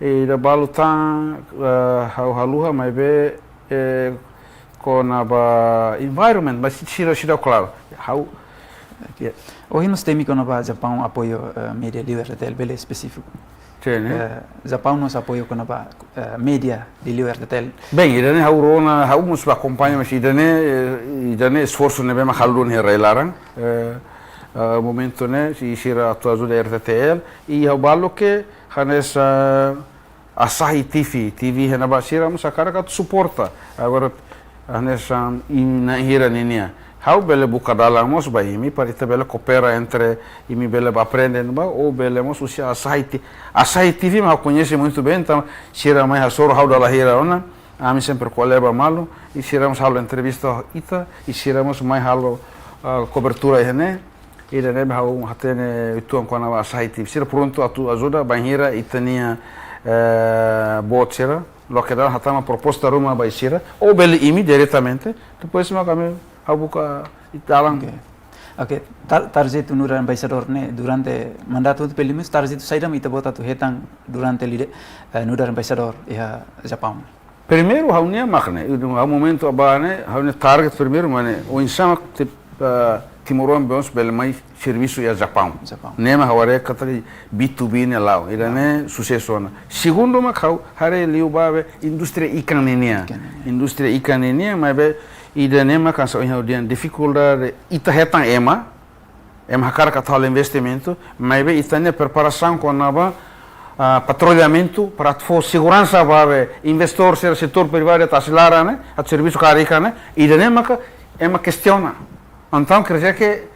i ida balu tan, eh, ha'u haluha, maibé, eh, kona-ba environment, mas sira, sira klaru. Ha'u, ya. Ohin mós temi kona-ba Japaun apoiu, eh, média liu R T T L, bele espesífiku. Sin, ne'e? Eh, Japaun mós apoiu kona-ba, eh, média liu R T T L. Bein, ida-ne'e ha'u rona, ha'u mós ba akompaña, mas ida-ne'e, eh, ida-ne'e esforsu ne'ebé mak halo duni iha rai-laran. Eh, eh, momentu ne'e, se sira atu ajuda R T T L, i ha'u balu ke hanesan, eh, Asahi T V, T V iha ne'ebá, sira mós hakarak atu suporta. Agora, hanesan, i na'in hira ninian. Ha'u bele buka dalan mós ba imi, para ita bele koopera entre imi, bele ba aprende ne'ebá, ou bele mós husi Asahi T-, Asahi T V, mas ha'u koñese muito bem, entaun sira mai hasoru ha'u dala hira ona, ami sempre ko'alia ba malu, i sira mós halo entrevista ita, i sira mós mai halo, ah, kobertura iha ne'e, ida-ne'e ha'u hatene uitoan kona-ba Asahi T V. Sira prontu atu ajuda, bainhira ita-nia, eh, boot sira loke dalan, hatama proposta ruma ba sira, ou bele imi diretamente, depois mak ami ha'u buka ita-nia dalan. Ok. Ok, tar-, tarjetu nu'udar embaixadór ne'e, durante mandatu pelumenus tarjetu saida mak ita-boot atu hetan durante liu, eh, nu'udar embaixadór iha Japaun? Primeiru, ha'u-nia mak ne'e, ha'u momentu ba ne'e, ha'u-nia target primeiru, mak ne'e, oinsá mak ti-, ah, timoroan bons bele mai servisu iha Japaun. Japaun. Ne'e mak ha'u haree katak B two B ne'e la'o, ida-ne'e susesu ona. Segundu mak ha'u haree liu ba be indústria ikan ninian. Ikan ninian. Indústria ikan ninian, maibé ida-ne'e mak hanesan ohin ha'u dehan difikuldade ita hetan ema, ema hakarak atu halo investimentu, maibé ita-nia preparasaun kona-ba, ah, patrullamentu, para atu fó seguransa ba be investór sira, setór privadu, tasi laran ne'e, atu servisu karik ne'e, ida-ne'e maka ema kestiona. Entaun, quer dizer que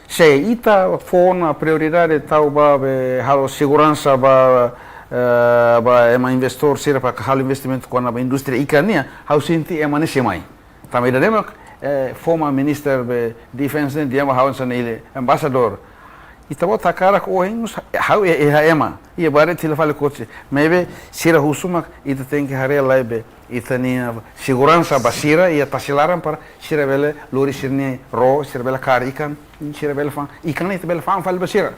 se ita fó ona prioridade tau ba be halo seguransa ba, eh, ba ema investór sira para halo investimentu kona-ba indústria ikan nian, ha'u sente ema ne'e sei mai. Tanba ida-ne'e mak, eh, former minister be defense ne'e dehan ba ha'u hanesan ne'e, embaixadór. Ita-boot hakarak ohin mós ha'u e, e ema. Iha barak fila fali kotsi. Maibé sira husu mak ita tenke haree lai be ita-nia seguransa ba sira iha tasi laran para sira bele lori sira-nia ró, sira bele kaer ikan, sira bele fa'an. Ikan ne'e ita bele fa'an fali ba sira.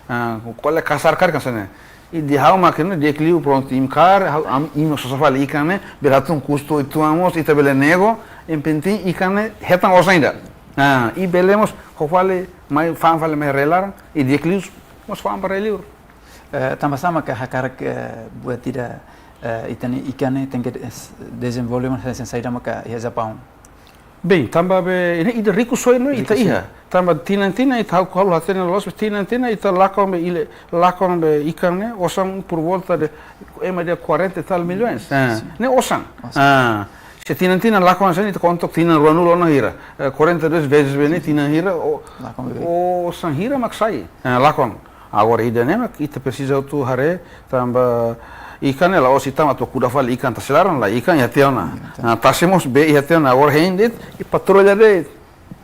Ah, ko'alia kasar karik hanesan ne'e. I dehan ha'u mak ne'e di'ak liu prontu imi kaer, ha'u, ami, imi sosa fali ikan ne'e, bele hatún kustu uitoan mós, ita bele nego, yang penting ikan ne'e hetan osan ida. Ah, i bele mós, ho fali, mai, fa'an fali mai rai-laran, i di'ak liu mós fa'an ba rai-liur. Eh, tanba sá maka hakarak, eh, buat ida, eh, ita-nia ikan ne'e tenke des-, dezenvolve mós hanesan saida maka iha Japaun? Bein, tanba be, ne'e ida riku soe no ita iha. Riku soe. Tanba tinan-tinan ita ha'u, ha'u hatene loos, tinan-tinan ita lakon be ile, lakon be ikan ne'e, osan por volta de, ema dehan quarenta e tal milhões. Sin, sin. Ne'e osan. Osan. Ah, se tinan-tinan lakon hanesan ne'e ita konta tinan ruanulu ona hira. Eh, quarenta e dois vezes be ne'e tinan hira, o, lakon be. Osan hira mak sai. Eh, lakon. Agora ida-ne'e mak ita presiza atu haree tanba ikan ne'e la'ós ita mak atu kuda fali ikan tasi laran, la ikan iha tiha ona. Iha tiha ona. Ah, tasi mós bee iha tiha ona. Agora hein de'it, i patrulla de'it.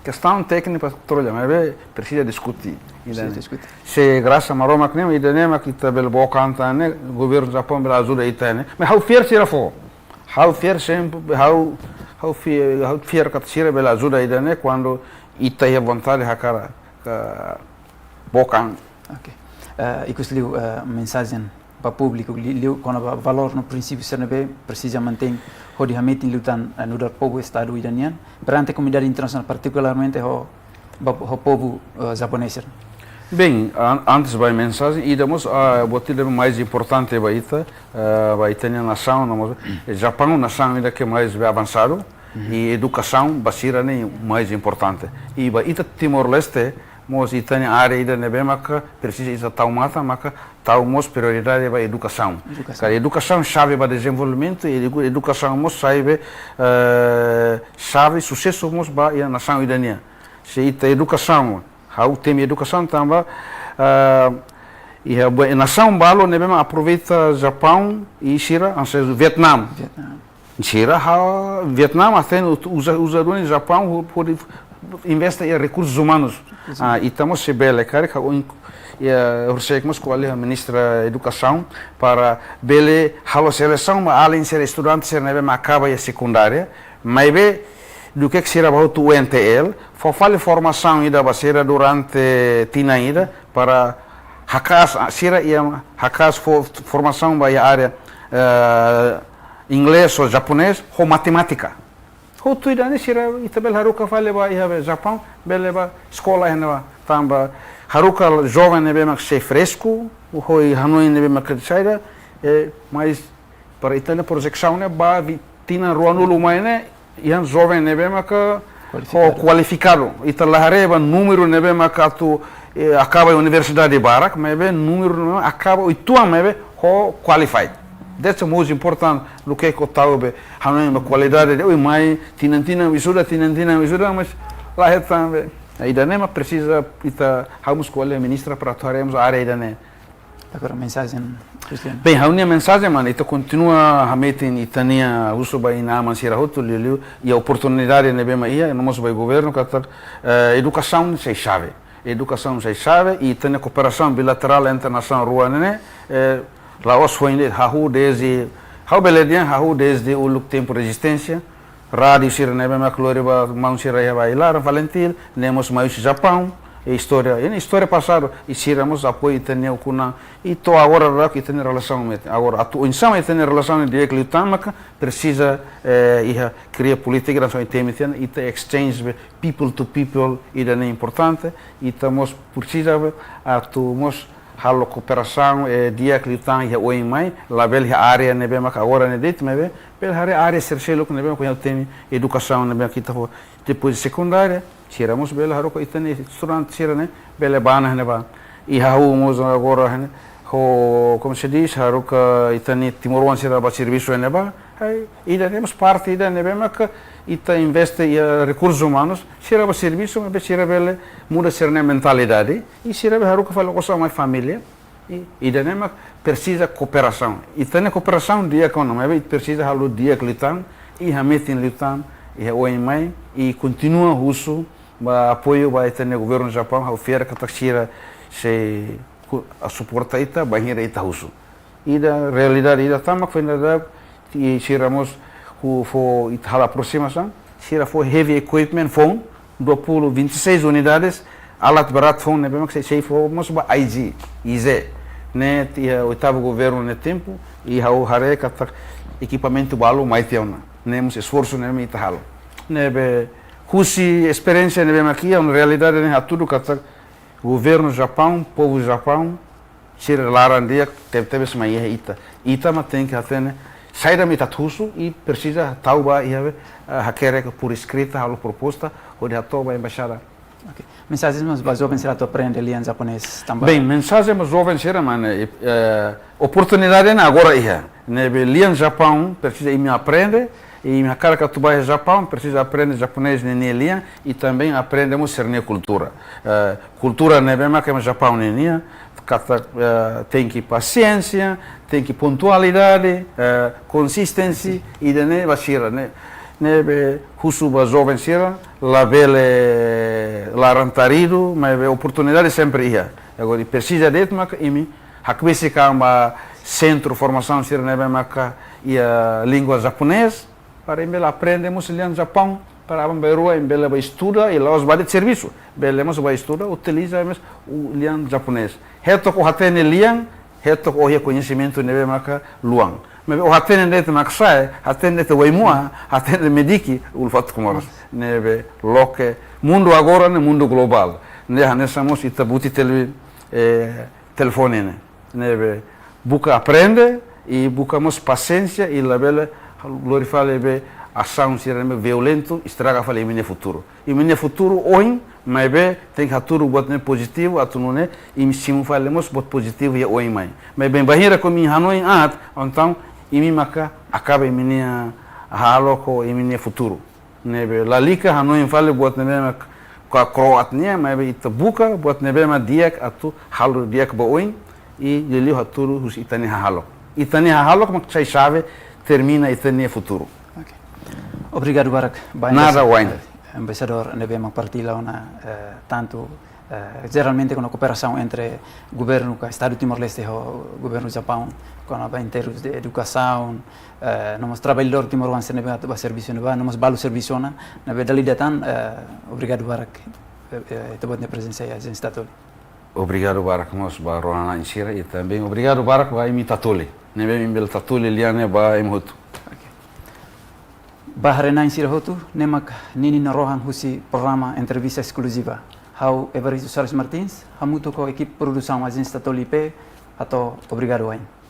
Kestaun téknika patrulla, maibé presiza diskute. Presiza diskute. Se grasa Maromak ne'e, ida-ne'e mak ita bele book an tan ne'e, governu Japaun bele ajuda ita ne'e. Mas ha'u fiar sira fó. Ha'u fiar sempre, ha'u, ha'u fiar, ha'u fiar katak sira bele ajuda ida-ne'e kuandu ita iha vontade hakarak, ka, book an. Ok. Eh, ikusliu, eh, mensajen ba públiku li-, liu kona-ba valór no prinsípiu sira ne'ebé presiza mantein hodi hametin liután, eh, nu'udar povu Estadu ida nian, perante komunidade internasionál, partikularmente ho, ba, ho povu, eh, japonés sira. Bein, an-, antes ba mensajen, ida mós, ah, buat ida mais importante ba ita, eh, ba ita-nia nasaun, no mós, eh, Japaun nasaun ida ke mais be avansadu, i edukasaun ba sira ne'e mais importante. I ba ita Timor-Leste, mós ita-nia área ida ne'ebé maka presiza ita tau matan, maka tau mós prioridade ba edukasaun. Edukasaun. Katak edukasaun xave ba dezenvolvimentu, i edu-, edukasaun mós xave, eh, xave susesu mós ba iha nasaun ida nian. Se ita edukasaun, ha'u temi edukasaun tanba, eh, iha buat nasaun balu ne'ebé mak aproveita Japaun i sira, hanesan Vietnam. Vietnam. Sira ha Vietnam até uza, uza duni Japaun ho-, hodi investe iha rekursus umanus. Rekursus. Ah, ita mós se bele karik, ha'u in-, iha, horiseik mós ko'alia ho ministra edukasaun para bele halo selesaun ba alin sira, estudante sira ne'ebé mak akaba iha sekundária, maibé duké sira bá hotu U N T L, fó fali formasaun ida ba sira durante tinan ida, para haka'as, ah, sira iha haka'as fó formasaun ba iha área, eh, inglés ou japonés, ho matemátika. Hotu ida-ne'e sira ita bele haruka fali ba iha be Japaun, bele bá eskola iha ne'ebá. Tanba haruka joven ne'ebé mak sei fresku, ho hanoin ne'ebé mak saida, eh, mas para ita-nia projesaun ne'e ba vi-, tinan ruanulu mai ne'e, iha joven ne'ebé maka ho Kualifikadu. Kualifikadu. Ita la haree ba númeru ne'ebé maka atu, eh, akaba universidade barak, maibé númeru ne'ebé akaba uitoan maibé ho qualified. That's the most important, duké ko tau be hanoin ba kualidade de'it, oi mai, tinan-tinan wisuda, tinan-tinan wisuda, mas la hetan be. Ida-ne'e mak presiza ita, ha'u mós ko'alia ministra para atu haree mós área ida-ne'e. Agora mensajen, Cristiano. Bem, ha'u-nia mensajen, mano, ita kontinua hametin ita-nia husu ba inan-aman sira hotu, liuliu iha oportunidade ne'ebé mak iha, no mós ba governu katak, eh, edukasaun sei xave. Edukasaun sei xave, i ita-nia kooperasaun bilaterál entre nasaun rua ne'e, eh, la'ós foin de'it, hahú desde, ha'u bele dehan hahú desde uluk tempu rezisténsia, rádiu sira ne'ebé mak lori ba maun sira iha ba ai-laran, FALINTIL, ne'e mós mai husi Japaun, i istória, i istória pasadu, i sira mós apoiu ita-nia ukun-an, i to'o agora daudauk ita-nia relasaun metin. Agora, atu oinsá mak ita-nia relasaun di'ak liután maka presiza, eh, iha kria polítika nasaun ita-nia, ita exchange be people to people, ida-ne'e importante, ita mós presiza be atu mós halo kooperasaun, eh, di'ak liután iha oin mai, labele iha área ne'ebé maka agora ne'e de'it, maibé bele haree área sira seluk ne'ebé maka iha temi edukasaun ne'ebé maka ita fó depois de sekundária, sira mós bele haruka ita-nia estudante sira ne'e bele bá ona iha ne'ebá. I hahú mós agora ne'e, ho, como se diz, haruka ita-nia timoroan sira bá servisu iha ne'ebá. Ai, ida-ne'e mós parte ida ne'ebé maka ita investe iha rekursus umanus, sira bá servisu, maibé sira bele muda sira-nia mentalidade, i sira bele haruka fali osan mai família, i, ida-ne'e mak presiza kooperasaun. Ita-nia kooperasaun di'ak ona, maibé presiza halo di'ak liután, i hametin liután, iha oin mai, i kontinua husu ba apoiu ba ita-nia governu Japaun, ha'u fiar katak sira sei ku-, a suporta ita, bainhira ita husu. Ida realidade ida tan mak foin daudauk, i sira mós ku fó ita halo aproximasaun, sira fó heavy equipment foun, dua puluh, vinte e seis unidades, alat berat foun ne'ebé mak sei, sei fó mós ba I G, I Z. Ne'e iha oitavu governu nia tempu, i ha'u haree katak ekipamentu balu mai tiha ona. Ne'e mós esforsu ne'ebé ita halo. Ne'ebé husi esperiénsia ne'ebé mak iha, realidade ne'e hatudu katak governu Japaun, povu Japaun, sira laran di'ak tebetebes mai iha ita. Ita mak tenke hatene saida mak ita atu husu i presiza tau ba iha be, eh, hakerek por escrita, halo proposta, hodi hato'o ba embaixada. Ok. Mensajen mós ba joven sira atu aprende lian japonés tanba. Bem, mensajen ba joven sira, mano, eh, eh, oportunidade ne'e agora iha. Ne'ebé lian Japaun, presiza imi aprende, i imi hakarak atu bá iha Japaun, presiza aprende japonés ninia lian, i também aprende mós sira-nia kultura. Eh, kultura ne'ebé mak ema Japaun ninia, katak, eh, tenke pasiénsia, tenke pontualidade, eh, konsisténsia, ida-ne'e ba sira, ne'e, ne'ebé husu ba joven sira, labele laran-taridu, maibé oportunidade sempre iha. Agora, i presiza de'it maka imi hakbesik an ba sentru formasaun sira ne'ebé maka iha língua japonés, para imi bele aprende mós lian Japaun, para aban-bainrua imi bele bá estuda, i la'ós bá de'it servisu, bele mós bá estuda, utiliza mós o lian japonés. Hetok o hatene lian, hetok o iha koñesimentu ne'ebé maka luan. Maibé o hatene de'it mak sa'e, hatene de'it Waimua, hatene Mediki, uluk fatuk moras. Ne'ebé loke, mundu agora ne'e mundu globál. Ne'e hanesan mós ita buti tele-, eh, telefone ne'e. Ne'ebé buka aprende, i buka mós pasiénsia, i labele lori fali be Asaun sira ne'ebé violentu estraga fali imi-nia futuru. Imi-nia futuru ohin, maibé tenke hatudu buat ne'ebé pozitivu, atu nune'e imi simu fali mós buat pozitivu iha oin mai. Maibé bainhira imi hanoin aat, entaun imi maka akaba imi-nia hahalok ho imi-nia futuru. Ne'ebé lalika hanoin fali buat ne'ebé mak kro'at nian, maibé ita buka buat ne'ebé mak di'ak atu halo di'ak ba oin, i liuliu hatudu husi ita-nia hahalok. Ita-nia hahalok mak sai xave termina ita-nia futuru. Oke. Obrigadu barak ba Nada, embaixadór, Wayne. Eh, embaixadór ne'ebé mak partilla ona, eh, tantu, eh, jeralmente kona-ba kooperasaun entre governu ka Estadu Timor-Leste ho governu Japaun, kona-ba em termos de edukasaun, eh, no mós traballadór timoroan sira ne'ebé atu bá servisu ne'ebá, no mós balu servisu ona, ne'ebé dala ida tan, eh, obrigadu barak, eh, eh, ita-boot nia prezensa iha Agência Tatoli. Obrigadu barak mós ba rona-na'in sira, i também obrigadu barak ba imi Tatoli. Ne'ebé imi bele Tatoli lia ne'e ba imi hotu. Oke. Ba haree-na'in sira hotu, ne'e mak ninin no rohan husi programa Entrevista Eskluziva. Ha'u Evaristo Soares Martins, hamutuk ho ekipe produsaun Agência Tatoli I P, hato'o obrigadu wa'in.